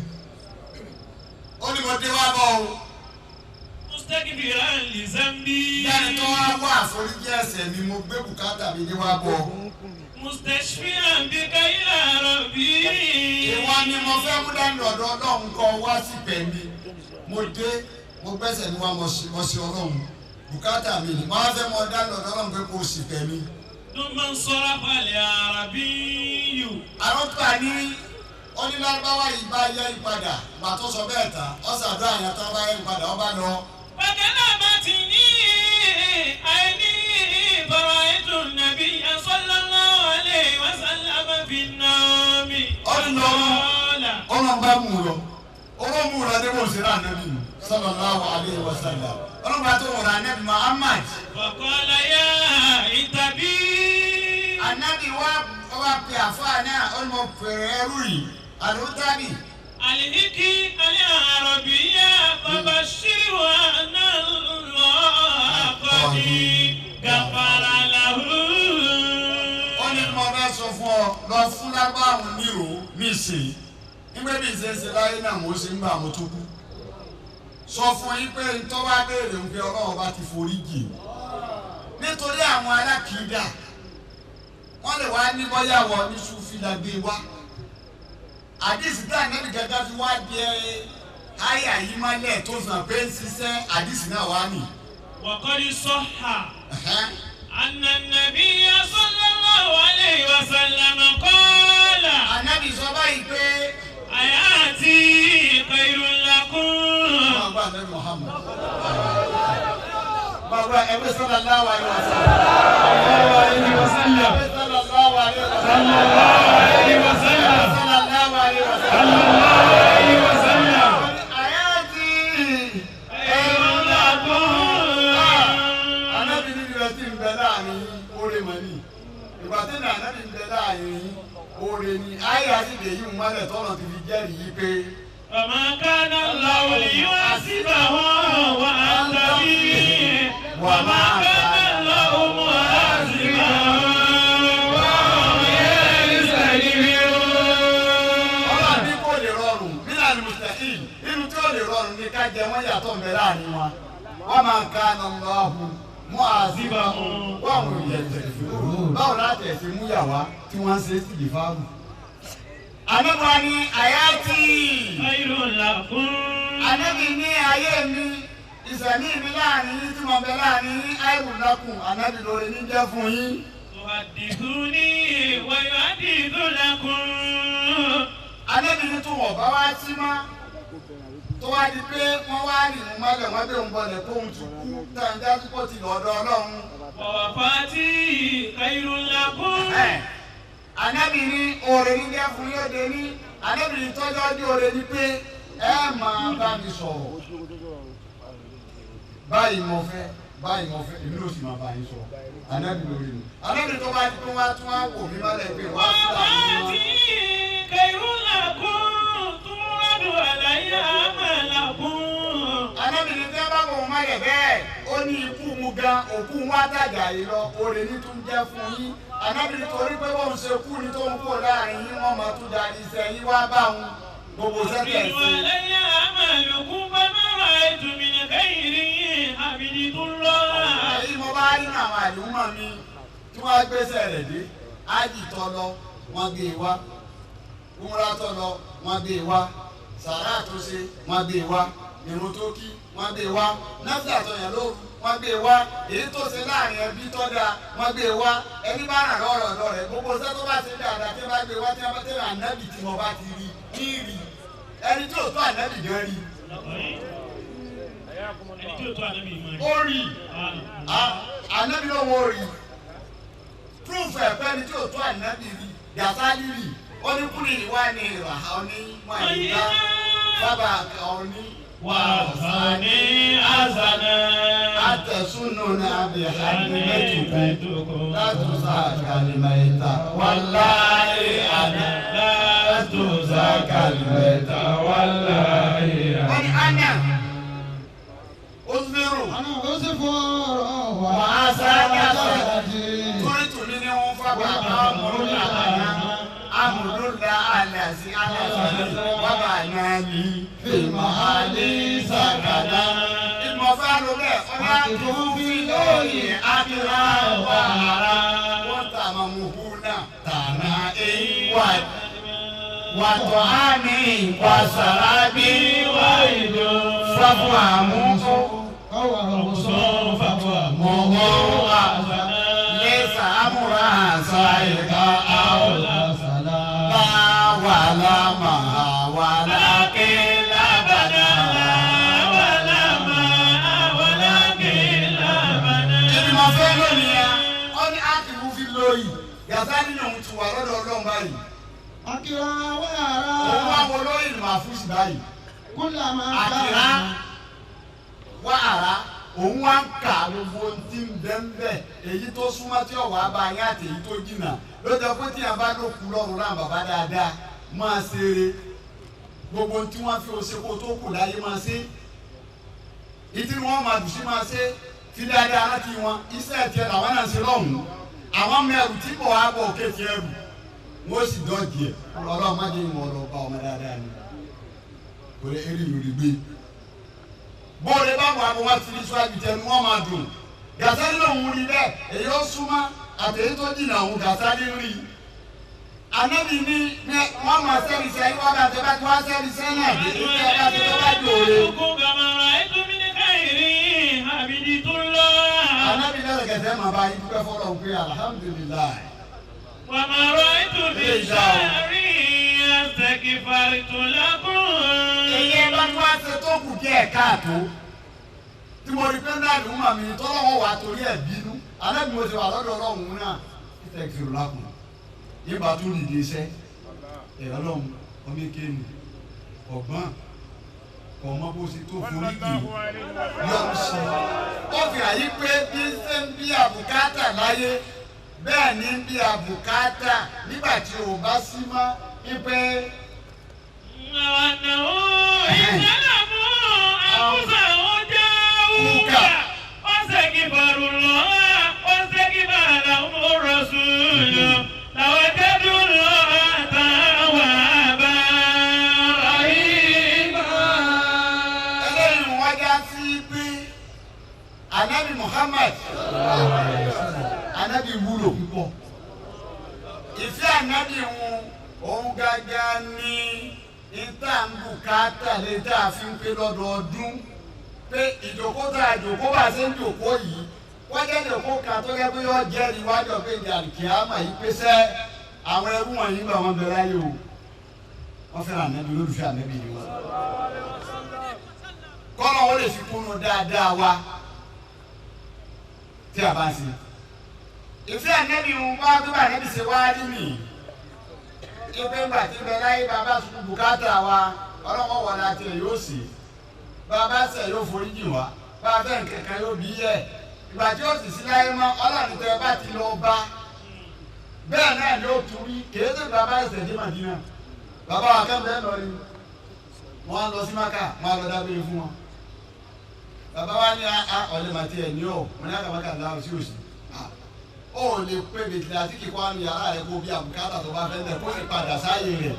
ó ní mo dé wá bọ̀ o مستغفرا لذنبي. lẹ́ni tó wá wá àforíjì ẹ̀ṣẹ̀ mi mo gbé bùkátà mi dé wá bọ̀ o. مستشفعا بك إلى ربي. Ìwọ ni mo fẹ́ mú dání ọ̀dọ̀ ọlọ́run kọ wá sí pẹ̀mí mo dé mo gbẹ́sẹ̀ ní wa mo ṣe ọlọ́run. Bùkátà mi ni wọ́n á fẹ́ mọ dá lọ́dọ̀ Ọlọ́run pé kò sì fẹ́ mi. ثم انصرف العربي. Àwọn tó ní onílárúbáwá yìí bá yẹ ìpadà gbà tó sọ bẹ́ẹ̀ tán ọ̀sàdúrà yẹn tán bá yẹ ìpadà ọba lọ. فكلمتني عيني فرأيت النبي صلى الله عليه وسلم في النوم. Ọdún lọ́rùn. قال Ọlọ́run bá mú un lọ ọlọ́run mú un lọ dé bó ṣe rà nẹ́bí mu sallallahu alaihi wasallam ọlọ́run bá tó wọ̀rọ̀ anẹ́bí Muhammad. وقال يا عتبي. Anabi wa wa pe àfáà náà ọlọ́mọ fèrè ẹrú yìí àlùtàbí. الهكي العربية فبشره أن الله قد غفر له. Ó ní mo bá sọ fún ọ lọ fún lágbáhùn nírò nísìnyí nígbà bí ṣe ń ṣe láyé náà mo ṣe ń gbà mo tó kú sọ fún yín pé ntọ́ bá béèrè ń pé Ọlọ́run bá ti forí jì nítorí àwọn alákìídà wọ́n lè wá ní bọ́yá wọ ní sufi la gbé wá àdìsí tí ànábì gẹ́gẹ́ fi wá di ẹ àyà yìí mọ́lẹ̀ tó fi hàn pé ń ṣiṣẹ́ àdìsí náà wá nì. وقد صح أن النبي صلى الله عليه وسلم قال Ànábì sọ báyìí pé حياتي خير لكم. Bàbá ànábì Muhammad. Bàbá ẹgbẹ́ sallallahu alaihi wasallam. Ẹgbẹ́ sallallahu alaihi wasallam. Sallallahu alaihi wasallam. Àyàtì خير لكم. Ànábì ní ìrẹsì tí ń bẹ láàrin yín, oore mọ̀ ní. Ìgbà tí ní ànábì ń bẹ láàrin yín, oore ni. Ayé àti èyí ń mọ́lẹ̀ tọ́nà ti fi jẹ́rìí yí pé. وما كان الله ليعذبهم وأنت فيهم وما كان الله معذبهم وهم يستغفرون. Ọlọ́run ní kò lè rọrùn mílíọ̀nù mùsùlùmí nínú tí ó lè rọrùn ní ká jẹ wọ́n yàtọ̀ ń bẹ láàrin wa. Wọ́n máa ń ka lọ́hùn mú àzíbà wọ́n àwọn èèyàn tẹ̀lé báwo láti ẹ̀sìn mú yà wá tí wọ́n ń ṣe sí lè fáwọn. Ànábì ní àyàtì. خير لكم. Ànábì ní ayé mi ìsẹ̀mí mi láàrin yín tí mo bẹ láàrin yín àìrùlákùn ànábì lórí ní jẹ́ fún yín. تحدثوني ويحدث لكم. Ànábì ní tó wọ̀ bá wá sí mọ́ tó wá di pé wọ́n wá rìn mú mọ́lẹ̀ wọ́n bẹ̀ ń bọ̀lẹ̀ kóhun ti kú tàǹdà púpọ̀ ti lọ́dọ̀ Ọlọ́run. ووفاتي خير لكم. Ẹ̀, Ànábì ní oore ní jẹ́ fún yóò dé ní Ànábì ní tọ́jú ọjọ́ oore ni pé ẹ máa bá mi sọ̀rọ̀ báyìí mo fẹ́ báyìí mo fẹ́ èmi ló sì máa bá yín sọ Ànábì lórí mi. Ànábì tó bá di pé wọ́n á tún wá wò mí mọ́lẹ̀ pé wọ́n á tún láàrin wọn. ووفاتي خير لكم تورد علي أعمالكم. Ànábì ní tẹ́ bá wò mọ́lẹ̀ bẹ́ẹ̀ ó ní ikú mu gan òkú wọn àtàjà yìí lọ oore ní tún jẹ́ fún yín. Ànábì ní torí pé bóun ṣe kú ni tó ń kó láàrin yín wọ́n máa tún darí iṣẹ́ yín wá bá òun gbogbo sẹ́tẹ̀ ترد sí. علي أعمالكم فما رأيت من خير حمدت الله. Èyí mo bá rí àwọn àlùmọ̀ mi tí wọ́n á gbéṣẹ́ rẹ̀ dé ájì tọ́ lọ wọ́n gbé e wá wúrà tọ́ lọ wọ́n gbé e wá sàrà tó ṣe wọ́n gbé e wá irun tó kí wọ́n gbé e wá náfìlà tó yàn lóru wọ́n gbé e wá èyí tó ṣe láàrin ẹbí tó dáa wọ́n gbé e wá ẹni bá ràn lọ́rọ̀ lọ́rẹ̀ gbogbo iṣẹ́ tó bá ṣe dáadáa tí wọ́n bá gbé e wá tí wọ́n bá tẹ̀lé ànábì tí wọ́n bá ti rí kí rí ẹni tí ò tó ànábì gan rí Ẹni tí ó tó ànábì mọ́ rí. ó rí ànábì ló wọ́n rí proof ẹ̀fẹ́ ni tí ò tó ànábì rí gàtálì rí ó ní kúrì ìwà ni ìrà òní wà nígbà bàbá òní Wà sani azana. àtẹ̀sùnù náà bí hànímẹ́tùkù látúnṣà kàlímẹ́ta wàláyé àná Látúnṣà kàlímẹ́ta wàláyé àná. wọ́n ní àná ó zero. أنا أصفر وعساك torí ní wọn fábà amúlùlà àná amúlùlà àlàsí àlàsí bàbá náà ní fìmọ̀ àlè sàkàdá. Ìmọ̀fà ló bẹ̀ ọ̀rá tó fi lóye àdúrà wà ara wọ́n tà máa mú hú náà tààrà èyí wà. Wàtò àmì wàsàrà bí fáfún àmú. أو أغصان. Lẹ́sà amúra ṣàìkà àwòlá wàlá màá wàlá Lábàdà wàlá máa wàlá kí lábàdà. Ibi mo fẹ́ lónìí ya, ó ní ákìwú fi lóyìí, Gàsálì ní òun ti wà lọ́dọ̀ Ọlọ́run báyìí. Akira wàrà. Òun wá wọ lóyìn Màfúsì báyìí. Kúlàmà Àkìrá wá àrá, òun wá ń kà gbogbo ohun tí ń bẹ ń bẹ, èyí tó súnmọ́ tí ọ̀wá bá yín àti èyí tó jìnnà. Lọ́jọ́ pé tí a bá ló kú lọ́rùn náà bàbá dáadáa máa ṣe eré. Gbogbo ohun tí wọ́n fi oṣù kó tó kù láyé máa ṣe. Ìtí wọn máa dùn sí máa ṣe fi dáadáa láti wọn iṣẹ́ tiẹ̀ làwọn náà ṣe lọ́hùn-ún. Àwọn mẹ́rù tí kò wá bọ̀ òkè tiẹ̀ rù wọ́n sì dọ́jì ẹ̀. Ọlọ́run má jẹ́ ìwọ̀n lọ bá ọmọ dáadáa ni. Kò lè eré ìlú gbé. Bóore bá wà bó wá ti ní síwájú tẹnu wọn máa dùn. Gàsálí lòun rí bẹ́ẹ̀ èyí ó súnmọ́ àtẹ̀yí tó jìnnà òun Gàsálí rí. Ànábì ní wọ́n máa sẹ́ni sẹ́yìn wọ́n bá tẹ bá tí wọ́n sẹ́ni sẹ́yìn àdé ní ẹ bá tẹ bá jòrè. Ànábì lẹ́sẹ̀kẹsẹ̀ máa bá yín dúpẹ́ fọlọ́ pé alhamdulilayi. وما رأيت في شعري استكفرت لكم. Èyí ẹ bá tún wá ṣe tó kù díẹ̀ káàtó. Tí mo rí pé náà ló mà mí tọ́lọ́wọ́ wà torí ẹ̀ bínú. Ànábì mo ti wà lọ́dọ̀ Ọlọ́run náà. Títẹ̀ kìlọ̀ lákùn. Yíba tún dìde iṣẹ́. Ẹ̀rọ lọ́hùn ọmọ eke ni. Ọ̀gbọ́n kò mọ bó ṣe tó forí jì yọ sọ. Ó fi àyí pé bí ṣe ń bí àbùkátà láyé bẹ́ẹ̀ ni ń bí àbùkátà nígbà tí ò bá sí mọ́ wípé وأنه إن ظلموا أنفسهم جاءوك واستغفروا الله واستغفر لهم الرسول لوجدوا الله توابا رحيما. eléyìí wọ́n já sí pé anabi Muhammad anabi wúlò púpọ̀ ìfẹ́ anabi wọn òun gángan ní ìta ń bùkátà lè tá a fi ń pé lọ́dọọdún pé ìjòkó tá a jòkó bá a ṣe ń jòkó yìí wọ́n jẹ́ jòkó kan tó yẹ pé yọ jẹ́rìí wájú ọ̀pẹ ìdí àlùkìyámà yìí pé sẹ́ àwọn ẹrú wọ̀nyí gbà wọ́n bẹ̀rẹ̀ ayé o wọ́n fẹ́ràn anabi olólùfẹ́ anabi ni wọ́n kọ́nà ó lè fi kúnnú dáadáa wa tí a bá ń ṣe. ìfẹ́ ànẹ́bí ń wá bí bá ànẹ́bí ṣe wá rí nì. ipe ńgbà tí bẹ láyé bàbá sùkú bùkátà wa ọlọ́wọ́ wọ̀ láti ẹ̀ yóò sì. Bàbá ṣẹ̀ yóò forí jì wá. Bàbá nkankan yóò bí yẹ. Ìgbà tí ó sì sí láyé mọ́ ọlọ́run tẹ bá ti lọ bá. Bẹ́ẹ̀ náà ni ó tún rí kèé tó bàbá ẹsẹ̀ dé Màdínà. Bàbá wa kẹ́ lọ rí. Wọ́n á lọ sí Mákà, wọ́n á lọ dábìrì fún wọn. Bàbá wa ní a ọ̀lẹ́ màtí ẹ̀ ní ọ̀ mo ní àkàmọ́kà ńlá sí òsì. Ó lè pé bètìlẹ̀ àti kíkọ́ àmì yàrá rẹ̀ kó bí àbùkátà tó bá fẹ́ lẹ̀ kó sì padà sáyé rẹ̀.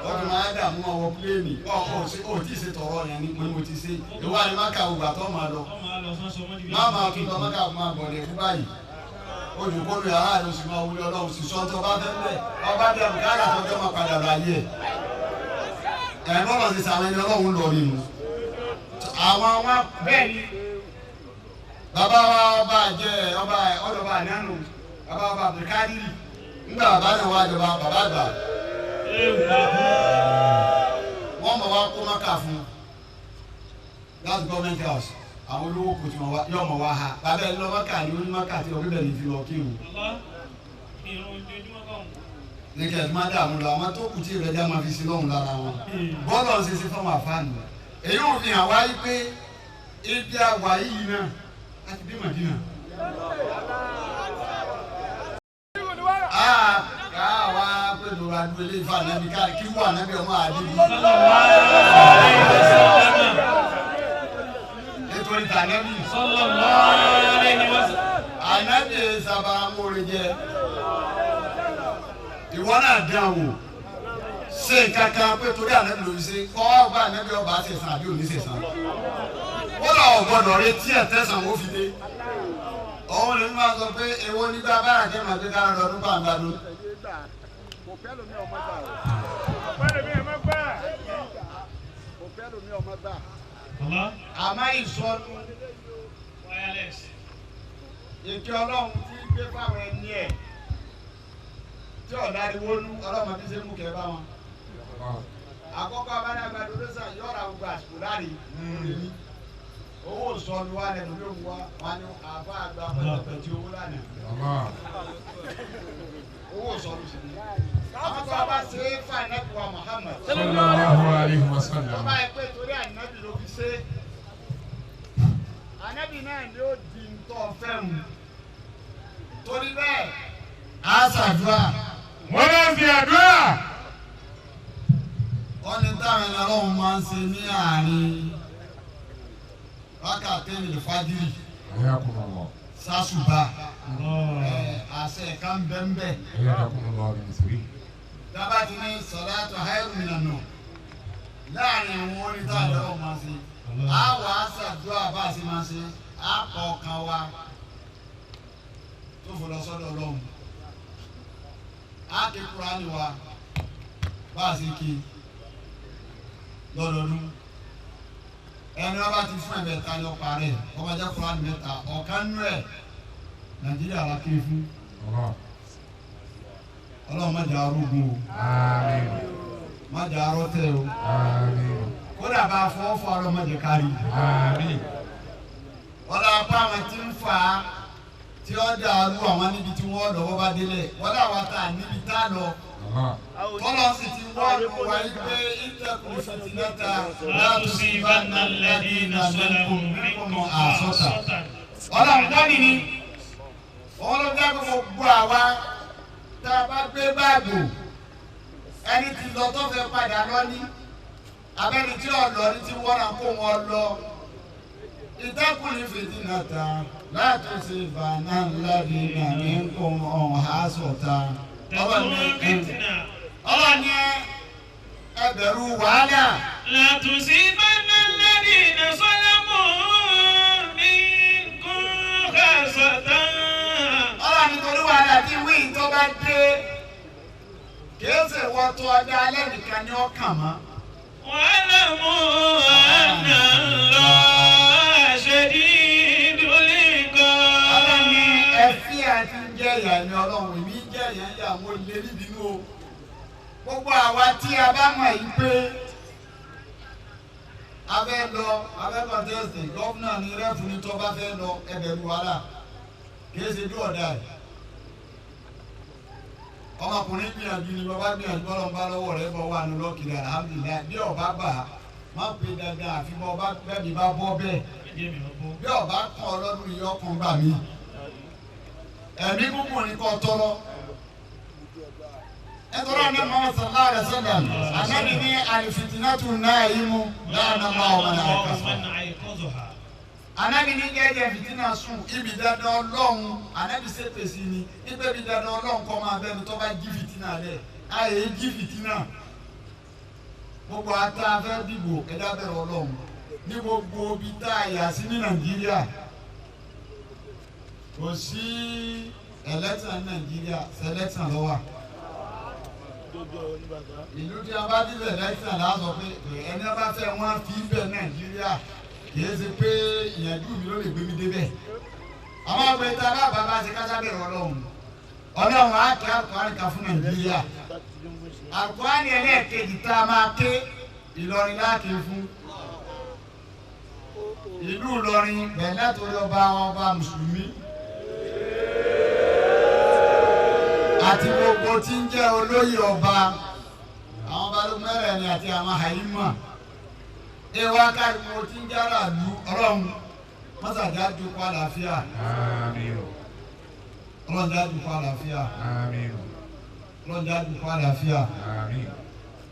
Ọdún máa dààmú ọwọ́ pílẹ̀nì ọ̀ ò tí ì ṣe tọ̀rọ̀ yẹn ni mo ní mo ti ṣe. Ìwọ ni Mákà ògbà tó máa lọ. Má máa tún lọ Mákà máa bọ̀dẹ̀ fún báyìí. Olùkọ́lù yàrá rẹ̀ oṣù máa wúlò ọlọ́run sì sọ́ńtọ́ bá fẹ́ lẹ̀ ọba bí àbùkátà tó jọ́ máa padà lọ ayé ẹ̀. Ẹ̀ bọ́lọ̀ ti sàwọn ẹni ọlọ́run lọ nínú. Àwọn wa bẹ́ẹ̀ ni bàbá wa ọba jẹ ọba ọdọba ànánu bàbá ọba Abdulkadiri ńgbà bàbá náà wà jọba bàbá àgbà wọ́n mọ̀ wá kó mọ́kà fún that's government house àwọn olówó kò tí wọ́n wá yọ mọ̀ wá ha bàbá ẹ̀ lọ mọ́kà ní onímọ̀kà tí ọdún bẹ̀rẹ̀ fi lọ kírun ní kí ẹ̀ tó má dààmú lọ àwọn tó kù tí ìrẹ́jà máa fi sí lọ́hùn lára wọn bọ́ọ̀lù ọ̀sẹ̀ sí fáwọn àfáàní èyí ò fi hàn wáyé pé ibi àwà yìí náà láti dé Màdínà. Káwa pẹ̀lú adúlé ilé ìfà nàbí kí wà nàbí ọmọ àdébí. Nítorí tànàbí. Ànábì sábà mórí jẹ. Ìwọ náà dán wò. Ṣé kankan pé torí ànábì ló fi ṣe kọ́ ọba ànábì ọba ṣẹ̀san àbí òní ṣẹ̀san. Ó lọ gbọ́dọ̀ retí ẹ̀ tẹ̀sán ó fi dé. Òun lè máa sọ pé èwo nígbà bára jẹ́ màá gbé dára lọ́dún pàǹdàdó. Àmọ́ ìsọnù Ìkẹ́ Ọlọ́run tí gbé fáwọn ẹni ẹ̀ tí ọ̀dàríwó nú ọlọ́mọ bí ṣe mú kẹ́ bá wọn. Àkọ́kọ́ abánágbàdo ló sàn yọ̀ọ̀ra gbogbo àsìkò láre lórí owó sọnù wa lẹ́nu ló wá wọn ni àfa àgbà pẹ̀tẹ̀pẹ̀tì owó lánàá owó sọnù sí ni. Àwọn tó a bá ṣe é fún ànábì wa Muhammad. Sallallahu alayhi wa sallam. Ọba yẹ pé torí ànábì ló fi ṣe é. Ànábì náà ni ó di ntọ́ fẹ́ mu. Torí bẹ́ẹ̀ a ṣàdúrà. Wọ́n lọ sí àdúrà. Wọ́n ní táwọn ẹni Ọlọ́run máa ń ṣe ní àárín wákàtí ìfájìrì Hayyakumullah. sásùbà àṣẹ kan bẹ́ẹ̀. Hayyakumullah bi nasri. Dábàá ti ní sọ̀láàtù khairu minan nawm láàrin àwọn orin táwọn ẹni Ọlọ́run máa ń ṣe, á wà á ṣàdúrà bá a ṣe máa ṣe, á kọ ọkàn wa tó fò lọ sọ́dọ̀ Ọlọ́run, á ké Kúránì wa bá a ṣe ké lọ́dọọdún. Ẹni wọn bá ti fún ẹ̀mẹ́ta ní ọ̀pá rẹ̀, ọba jẹ́ Kúránì mẹ́ta ọ̀kan nú ẹ̀ Nàìjíríà la ké fún. Ọlọ́run má jẹ́ arógun o. Àmín. Má jẹ́ arọ́tẹ̀ o. Àmín. Kódà bá a fọwọ́ fọ Ọlọ́run má jẹ́ kárí. Àmín. Wọ́n apá àwọn tí ń fà á tí ó dàrú àwọn níbi tí wọ́n lọ wọ́n bá délẹ̀, wọ́n làwọn tá a níbi tá a lọ. Tọ́lọ́ sì ti wọ́ọ̀lù wa yí pé ìtẹ̀kùn fìtínẹ́ta لا تصيبن الذين ظلموا منكم àsọ̀tà. خاصة. Ọlọ́run dání ni òun ló dá gbogbo àwa tá a bá gbé báàgò ẹni tí lọ tó fẹ́ padà lọ ní abẹ́ni tí ò lọ ní tí wọ́n náà kó wọn lọ. Ìtẹ́kùn fìtínẹ́ta látúnṣe ìbànú ńlá ní kò ọ̀hún àsọ̀tà. تكون فتنة Ọlọ́run ní ẹ bẹ̀rù wàhálà. لا تصيبن الذين ظلموا منكم خاصة. Ọlọ́run nítorí wàhálà tí wíì tó bá dé kìí ṣe wọ́n tó ọdẹ alẹ́ nìkan ní ọkàn mọ́. واعلموا أن الله شديد Ọlọ́run ní العقاب. ẹfí àti jẹ́ ìyá ẹni Ọlọ́run, èmi jẹ́ ìyá ìyá àwọn olè níbínú o. Gbogbo àwa tí a bá mọ̀ yìí pé A fẹ́ lọ, a fẹ́ kọ̀ntẹ́sì, gọ́fúnà ní rẹ́fù ní tó bá fẹ́ lọ, ẹ bẹ̀rù wàhálà. Kìí ṣe bí ọ̀dà ẹ̀. Ọmọkùnrin gbìyànjú ni bàbá gbìyànjú bọ́lọ̀ ń bá lọ́wọ́ rẹ̀ bọ́ wà ní lọ́kìlẹ̀ alhamdulilayi. Bí ọba bà á, má pe dandan àfi bọ́ ọba bẹ́ẹ̀ bí bá bọ́ bẹ́ẹ̀. Bí ọba kàn ọ́ lọ́dún yìí ọkàn gbà mí. Ẹ̀mí gúngùn ni kò tọrọ. Nítorí àná Muhammad sallallahu alayhi wa sallam, ànábì ní alifitinatu naimu la'ana Allahu man ayqadhaha. من أيقظها. Ànábì ní jẹ́jẹ́ fìtínà sùn ibi dandan Ọlọ́run, ànábì ṣètò sí ni ibi ibi dandan Ọlọ́run kọ́ máa bẹ́ẹ̀ ni tó bá jí fìtínà lẹ̀ ayé jí fìtínà. Gbogbo ata fẹ́ dìbò ẹ̀dá bẹ̀rẹ̀ Ọlọ́run ní gbogbo ibi tá a yà sí ní Nàìjíríà. Kò sí election ní Nàìjíríà, selection ló wà. Ìlú tí a bá dìbò election la sọ pé ẹni bá fẹ́ wọ́n fi bẹ̀ Nàìjíríà, kì í ṣe pé ìyànjú mi ló lè gbé mi débẹ̀. Àwọn àgbẹ̀ tá a bá bàbá ṣe kásá bẹ̀rẹ̀ Ọlọ́run. Ọlọ́run á kí Al-Qur'an kan fún Nàìjíríà. Al-Qur'an ẹlẹ́ẹ̀kejì tá a máa ké Ìlọrin láàké fún. Ìlú Ìlọrin bẹ̀rẹ̀ látòrí ọba ọba Mùsùlùmí. Àti gbogbo tí ń jẹ́ olóyè ọba, àwọn balógun mẹ́rẹ̀ẹ̀rin àti àwọn àyímọ̀. Ewa káriwo tí ń jẹ́ aráàlú Ọlọ́run mọ́sàdá dúpọ̀ àlàáfíà. Àmín. Ọlọ́run dá dúpọ̀ àlàáfíà. Àmín. Ọlọ́run dá dúpọ̀ àlàáfíà. Àmín.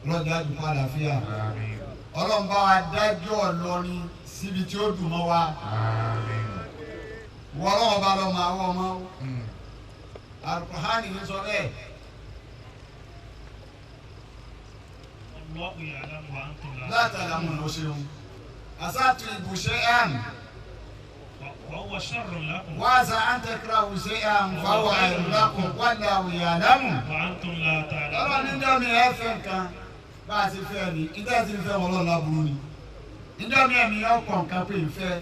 Ọlọ́run dá dúpọ̀ àlàáfíà. Àmín. Ọlọ́run bá wa dájọ́ Ìlọrin síbi tí ó dùn mọ́ wa. Àmín. Wọ́n ọlọ́run bá lọ máa wọ́ ọmọ o. Al-Qur'ani ní sọ bẹ́ẹ̀. الله يعلم وأنتم لا Látàlá mọ̀ ló ṣeun. Àsátù ibùṣẹ́ àn. وهو شر لكم. Wàásà àǹtẹ̀kìrà wùṣẹ́ àn fáwọn àìrùlákùn wallahu ya'lamu. وأنتم لا Ọlọ́run ní تعلمون. dọ́mi ẹ fẹ́ nǹkan bá a ti fẹ́ ni, ìdá ti fẹ́ wọn lọ́la burú ni. Níjọ́ mi ẹ̀mí ọkọ̀ nǹkan pé ìfẹ́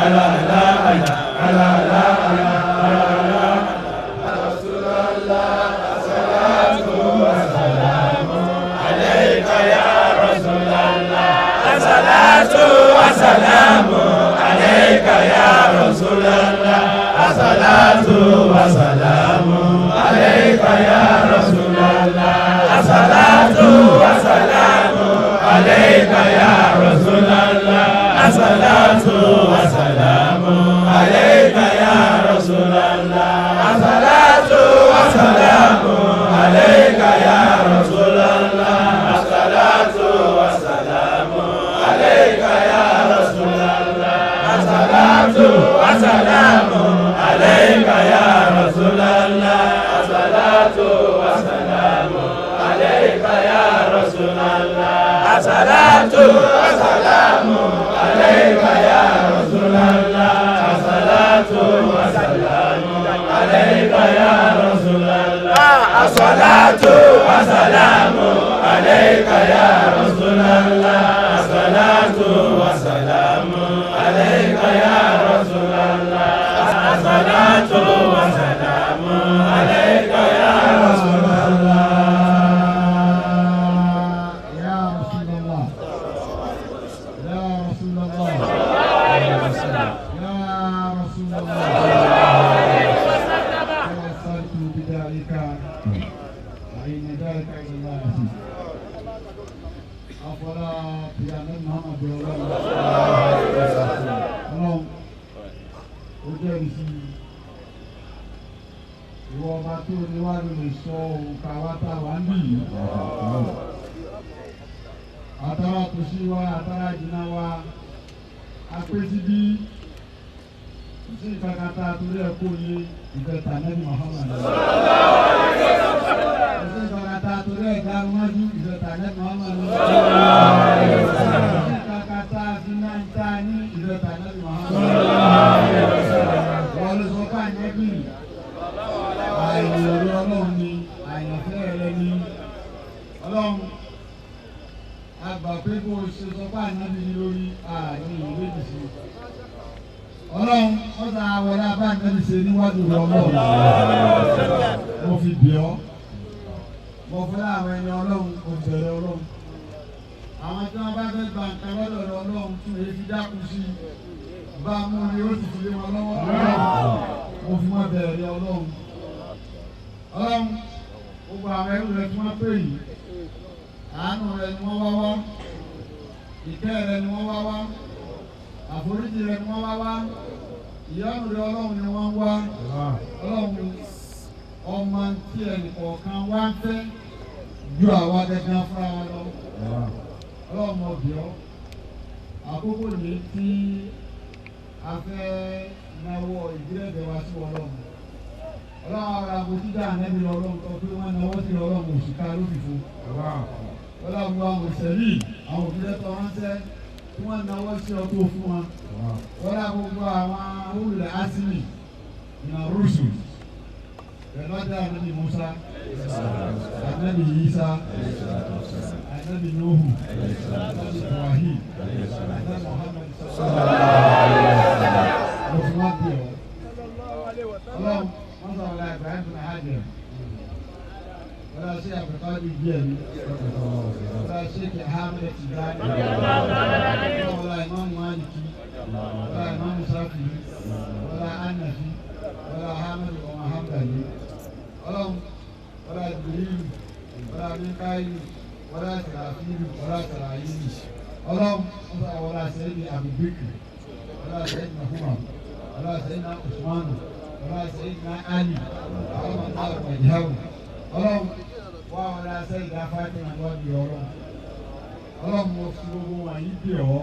Allah Allah Allah Allah Allah Rasulallah as-salatu was-salamu alayka ya Rasulallah as-salatu was-salamu alayka ya Rasulallah as-salatu was-salamu alayka ya Rasulallah as-salatu was-salamu alayka ya Rasulallah as-salatu was-salamu alayka ya Rasulallah as-salatu was-salamu alayka ya Rasulallah as-salatu was-salamu alayka ya Rasulallah as-salatu was-salamu alayka ya Rasulallah as-salatu was-salamu alayka ya Rasulallah as-salatu was-salamu alayka ya Rasulallah as-salatu was-salamu alayka ya Rasulallah as-salatu was-salamu alayka ya Rasulallah as-salatu was-salamu alayka ya Rasulallah as-salatu was-salamu alayka ya Rasulallah. يا رسول الله يا رسول الله يا رسول الله توسلت بدعائك وإن ذلك إلى الله عزيز أفلا يا محمد Ọlọ́run ó jẹ́rìí sí ìwọ ọba tó níwájú lè sọ òǹkà wa tá a wà ń bì yìí àtàrà tòsí wa àtàrà jìnnà wa apẹ́síbí kò sí ìkàkàtà torí ẹ̀ kó yé ìfẹ́ tànẹ́bí Muhammad kò sí ìkàkàtà torí ẹ̀ dárúmájú ìfẹ́ tànẹ́bí Muhammad kò sí ìkàkàtà fínáńtà ní ìfẹ́ tànẹ́bí Muhammad wọ́n ló sọ fún ànẹ́bí àìyàn ọlọ́run ni àyànfẹ́ rẹ ni ọlọ́run àgbà pé kó o ṣe sọ fún ànábì ní lórí ààrin ìlú méjì sí ọlọ́run ọ̀sà wọlé abá ànábì ṣe níwájú rẹ ọlọ́run mo fi bì ọ́ mo fẹ́ àwọn ẹni ọlọ́run mo bẹ̀rẹ̀ ọlọ́run àwọn tí wọ́n bá fẹ́ gba nǹkan lọ́dọ̀ rẹ ọlọ́run tún èyí fi dákun sí i bá a mú ni ó sì fi lé wọn lọ́wọ́ mo fi wọn bẹ̀rẹ̀ ọlọ́run ọlọ́run gbogbo àwọn ẹrú rẹ tí wọ́n pè yìí àánú rẹ ni wọ́n wá wá ìkẹ́ rẹ ni wọ́n wá wá àforíjì rẹ ni wọ́n wá wá ìyọ́nú rẹ ọlọ́run ni wọ́n wá ọlọ́run ọmọ tí ẹnìkọ̀ọ̀kan wá ń fẹ́ ju àwa gẹ́gẹ́ fúnra wa lọ ọlọ́run mo bẹ̀ ọ́ àkókò ní tí a fẹ́ náwó ìdílé wa sí ọlọ́run ọlọ́run àwọn àbòjídà ànẹ́bí ọlọ́run tó pé wọ́n náwó sí ọlọ́run òṣìkà lófìfo ọlọ́run àwọn òṣèlú àwọn òbílẹ̀ tó ránṣẹ́ tí wọ́n náwó sí ọ tó fún wọn ọlọ́run gbogbo àwọn olùlẹ̀ asimi ìnà rúṣù pẹ̀lú ọjà ànẹ́bí Musa ànẹ́bí Isa ànẹ́bí Nuhu ànẹ́bí Ibrahim ànẹ́bí Muhammad sallallahu alaihi wasallam mo fi wọ́n bí ọ ọlọ́run wọ́n sọ̀rọ̀ la Ibrahim bin Hajar wọ́n ṣe àbùkọ́dù díẹ̀ ní wọ́n ṣe kí Ahmed Tijani wọ́n la Imam Maliki wọ́n la Imam Shafi'i wọ́n la Hanafi wọ́n la Ahmed ọmọ Hanbali ọlọ́run wọ́n la Jibrilu wọ́n la Mikailu wọ́n la Sarafilu wọ́n la Sarayilu ọlọ́run wọ́n la Sayyidi Abubakar wọ́n la Sayyidina Umar wọ́n la Sayyidina Usmanu wọ́n Sayyidina Ali àwọn ọmọ ìyáwó ọlọ́run wà wọ́n la Sayyida Fatima wọ́n bí ọlọ́run ọlọ́run mo fi gbogbo wọn yìí bí ọ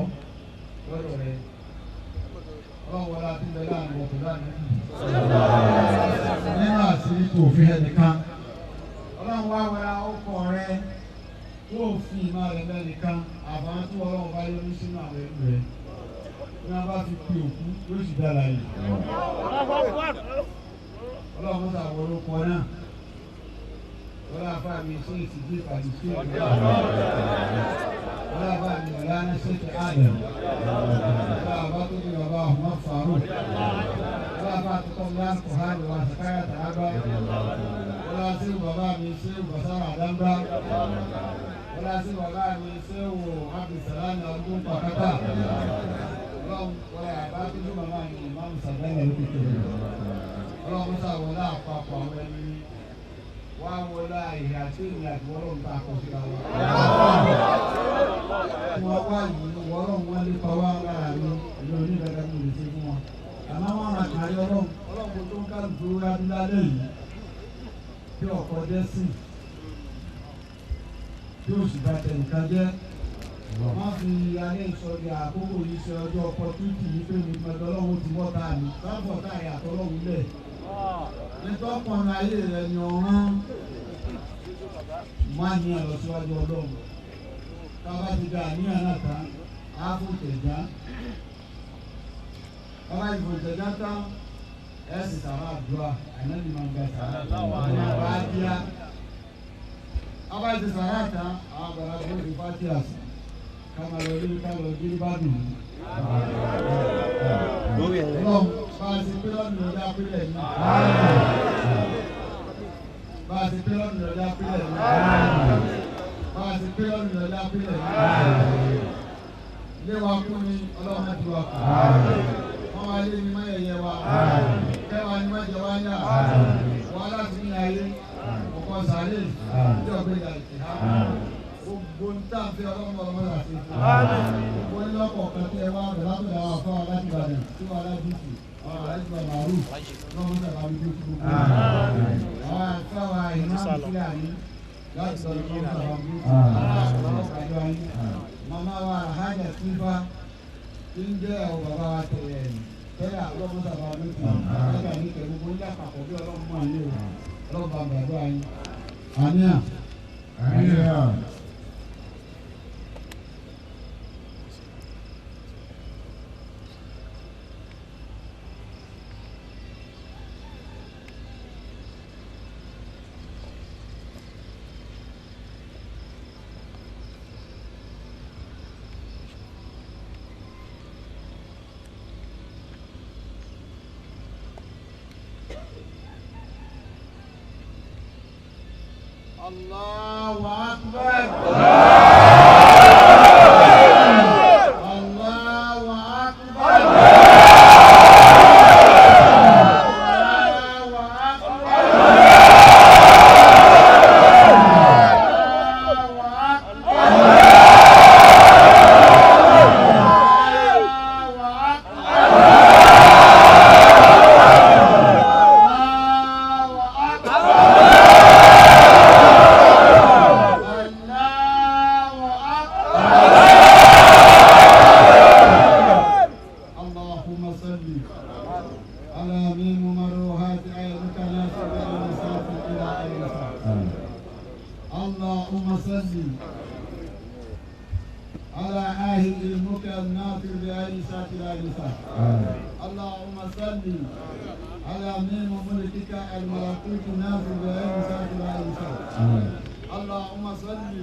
lọ́dọ̀ rẹ ọlọ́run wọlé àti bẹ́ẹ̀ láàrin ọ̀pọ̀ láàrin nínú àṣírí tó fi ẹnìkan ọlọ́run wà wọlé ọkọ rẹ tó fi ìmọ̀ rẹ lẹ́nìkan àbáwọn tó ọlọ́run bá yọrí sínú àwọn ẹrú rẹ bí wọ́n bá fi pe òkú yóò sì dára yìí ọlọ́run mọ́ta àwọn orúkọ náà wọ́n á fà mí sí ìsìnkú ìpàdé sí ìlú Ọlọ́ba mi ọ̀la ṣètò Adam. Ọlọ́ba tó bí bàbá Ahmad Faruk. Ọlọ́ba tó kọ́ mi láti Kùhánì wa Sàkáyà Tàlábà. Ọlọ́ba sí bàbá mi ṣé Basara Àdámbá. Ọlọ́ba sí bàbá mi ṣé wò Abdulsalam Ọdún Pàkátà. Ọlọ́run wọlé àbá tó bí màmá mi Imam Sàdáyà ló kékeré. Ọlọ́run sá wọlé àpapọ̀ àwọn ẹni wá wọlé ìhà tí èmi àti wọ́lọ́run tá a kọ síra wa. Tí wọ́n wá yìí wọ́lọ́run wọ́n lé pa wá lára mi èmi ò ní ìdájọ́ mi lè ṣe fún wọn. Àmọ́ wọn máa kàrí ọlọ́run ọlọ́run kò tó ń kálukú lálẹ́ yìí bí ọkọ̀ jẹ́ sí bí oṣù bá tẹ̀ nǹkan jẹ́. Wọ́n fi alẹ́ ìsọ̀rí àkókò yìí ṣe ọjọ́ opportunity yìí pé mi pẹ̀lú ọlọ́run ti wọ́ta mi sábọ̀ táyà àtọ́lọ́run lẹ̀. Nítọ́kùnrin ayé rẹ̀ ni ọ̀rán má ní ẹ̀ lọ síwájú ọlọ́run. Tábà ti da àníyàn náà tán, á fò tẹ̀já. Tábà ti fò tẹ̀já tán, ẹ̀ sì sàrà àdúrà, ànábì máa ń gba sàrà àdúrà. Bá a Tábà ti sàrà tán, àwọn àgbàlagbà ó fi fátí àṣà. Ká máa lọ rí ká lọ rí bá dùn ún. Ọlọ́run bá a ti pé lọ́dún lọ́dún apílẹ̀ yìí. Bá a ti pé lọ́dún lọ́dún apílẹ̀ yìí. Bá a ti pé lọ́dún lọ́dún apílẹ̀ yìí. Ilé wa kú ni ọlọ́run ti wà kú. Wọ́n wá lé ní mọ́yẹ̀yẹ wa. Kẹ́wàá ni mọ́jẹ wá yá. Wọ́n láti ní ayé. Ọkọ̀ sàlẹ̀ ìjọ gbé ìdàgbé. Gbogbo ń tà ń fi ọlọ́mọ ọlọ́mọ àti gbogbo ńlọ́pọ̀ kan tí ẹ wá rẹ̀ látọ̀dọ̀ àwọn afọ́ aláti Ìbàdàn tí wọ́n alájùkù àwọn alájùkù màrú lọ́wọ́ sábà ń dúró gbogbo àwọn afáwa ìmáàmù Fúlàní láti sọ̀rọ̀ lọ́wọ́ sábà ń dúró àwọn àjọ ayé màmá wa Alhaja Sífà tí ń jẹ́ ọ̀ bàbá wa tẹ̀lé tẹ́lẹ̀ ọlọ́mọ sábà ń dúró àgbà ní kẹ́ gbogbo ńlá papọ̀ bí ọlọ́mọ àyè ọlọ́mọ àgbàdo ayé àmín. Àmín. Allahu Akbar. Allahu Akbar. Allahu Akbar. Allahu Akbar. Allahu Akbar. Allahu Akbar. اللهم صل على ميم مروهات عينك ناصر المسافر إلى عين اللهم صل على أهل علمك الناصر بعين ساعة إلى عين ساعة اللهم صل على ميم ملكك الملكوت الناصر بعين ساعة إلى عين ساعة اللهم صل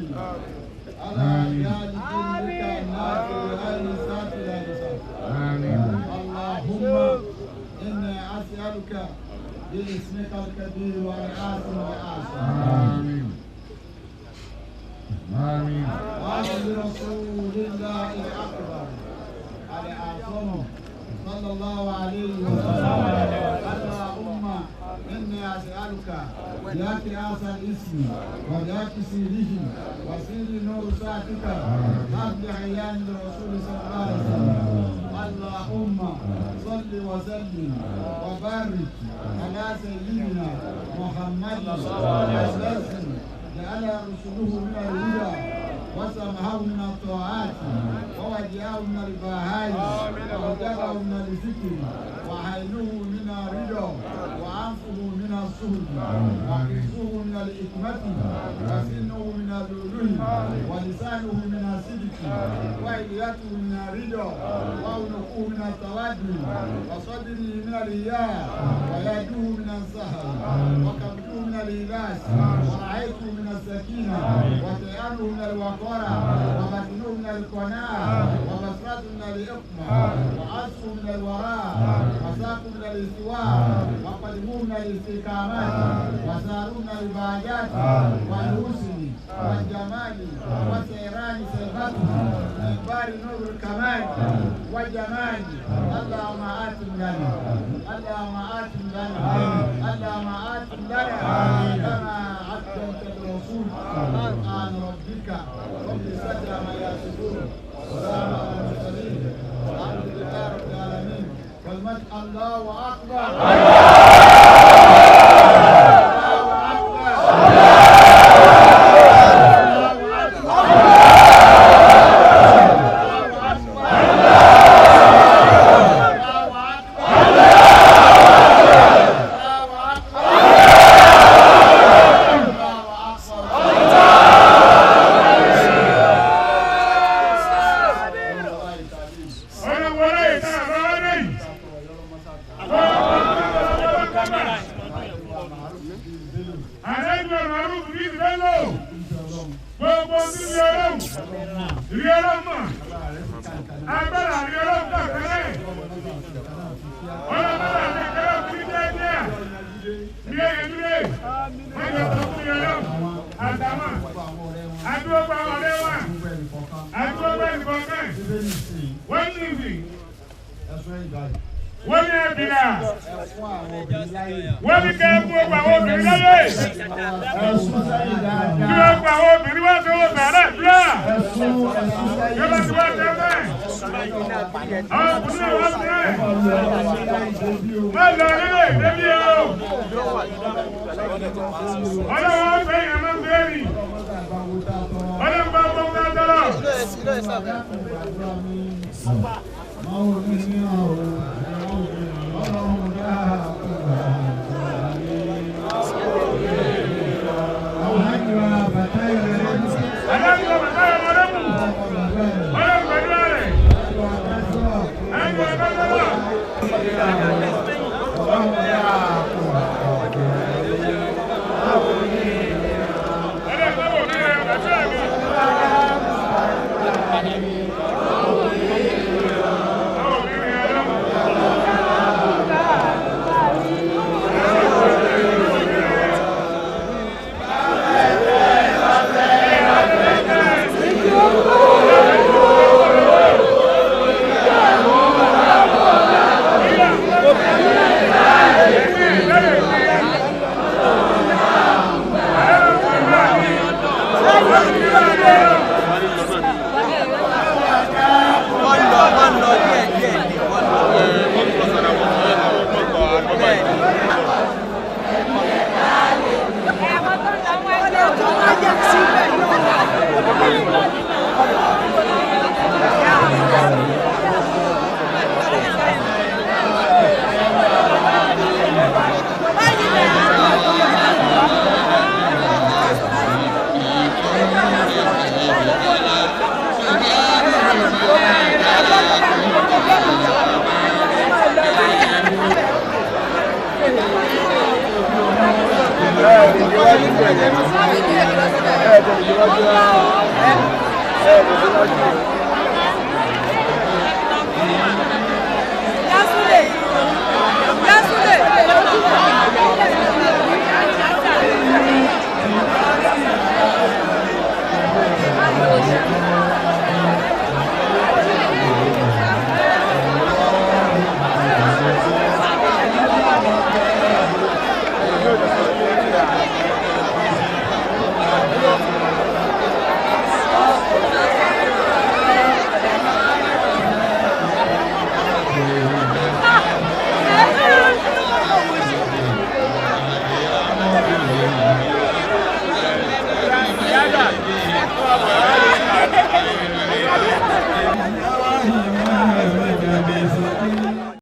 على رجال دينك الناصر بعين ساعة إلى عين ساعة اللهم إني أسألك باسمك الكبير والعاصم والعاصم. آمين. آمين. وبرسول الله الأكبر الأعظم صلى الله عليه وسلم. اللهم إني أسألك بذات هذا الاسم وذات سيره وسير نور ساعتك قبل عيان الرسول صلى الله عليه وسلم. اللهم صل وسلم وبارك على سيدنا محمد الذي جعل رسوله من الهدى وسمعه من الطاعات ووجهه من البهائم وهداه من الذكر وعينه من الرضا وأنفه ورزقه من السهل وحفظه من الحكمة وسنه من اللؤلؤ ولسانه من الصدق وإليته من الرضا وعنقه من التوجه وصدره من الرياء ويده من السهل وكبده من الإيلاس ورعيته من السكينة وتيانه من الوقارة وبطنه من القناعة وبصرته من الإقمة وعصه من الوراء وساقه من الاستواء وقدمه من الاستقامات وساره من العبادات والحسن والجمال وسيران سيرته من بار نور الكمال والجمال. اللهم آتم لنا، اللهم آتم لنا، اللهم آتم لنا كما عدلت الرسول. سبحان ربك رب العزة عما يصفون وسلام على المرسلين والحمد لله رب العالمين. كلمة الله أكبر. الله أكبر. Wọ́n ní kẹ́ mú ọgbà àwọn obìnrin láyé. Kí wọ́n gba àwọn obìnrin wá sí owó sàárà dúrà. Kí wọ́n ti wá jẹ bẹ́ẹ̀. Àwọn ọkùnrin náà wá sí ẹ̀. Má lọ nílé ìdébí o. Ọlọ́wọ́ fẹ́ yẹn máa ń bẹ́ẹ̀rì. Ọlọ́wọ́ bá gbọ́ ká tọ́lọ̀. Yasule.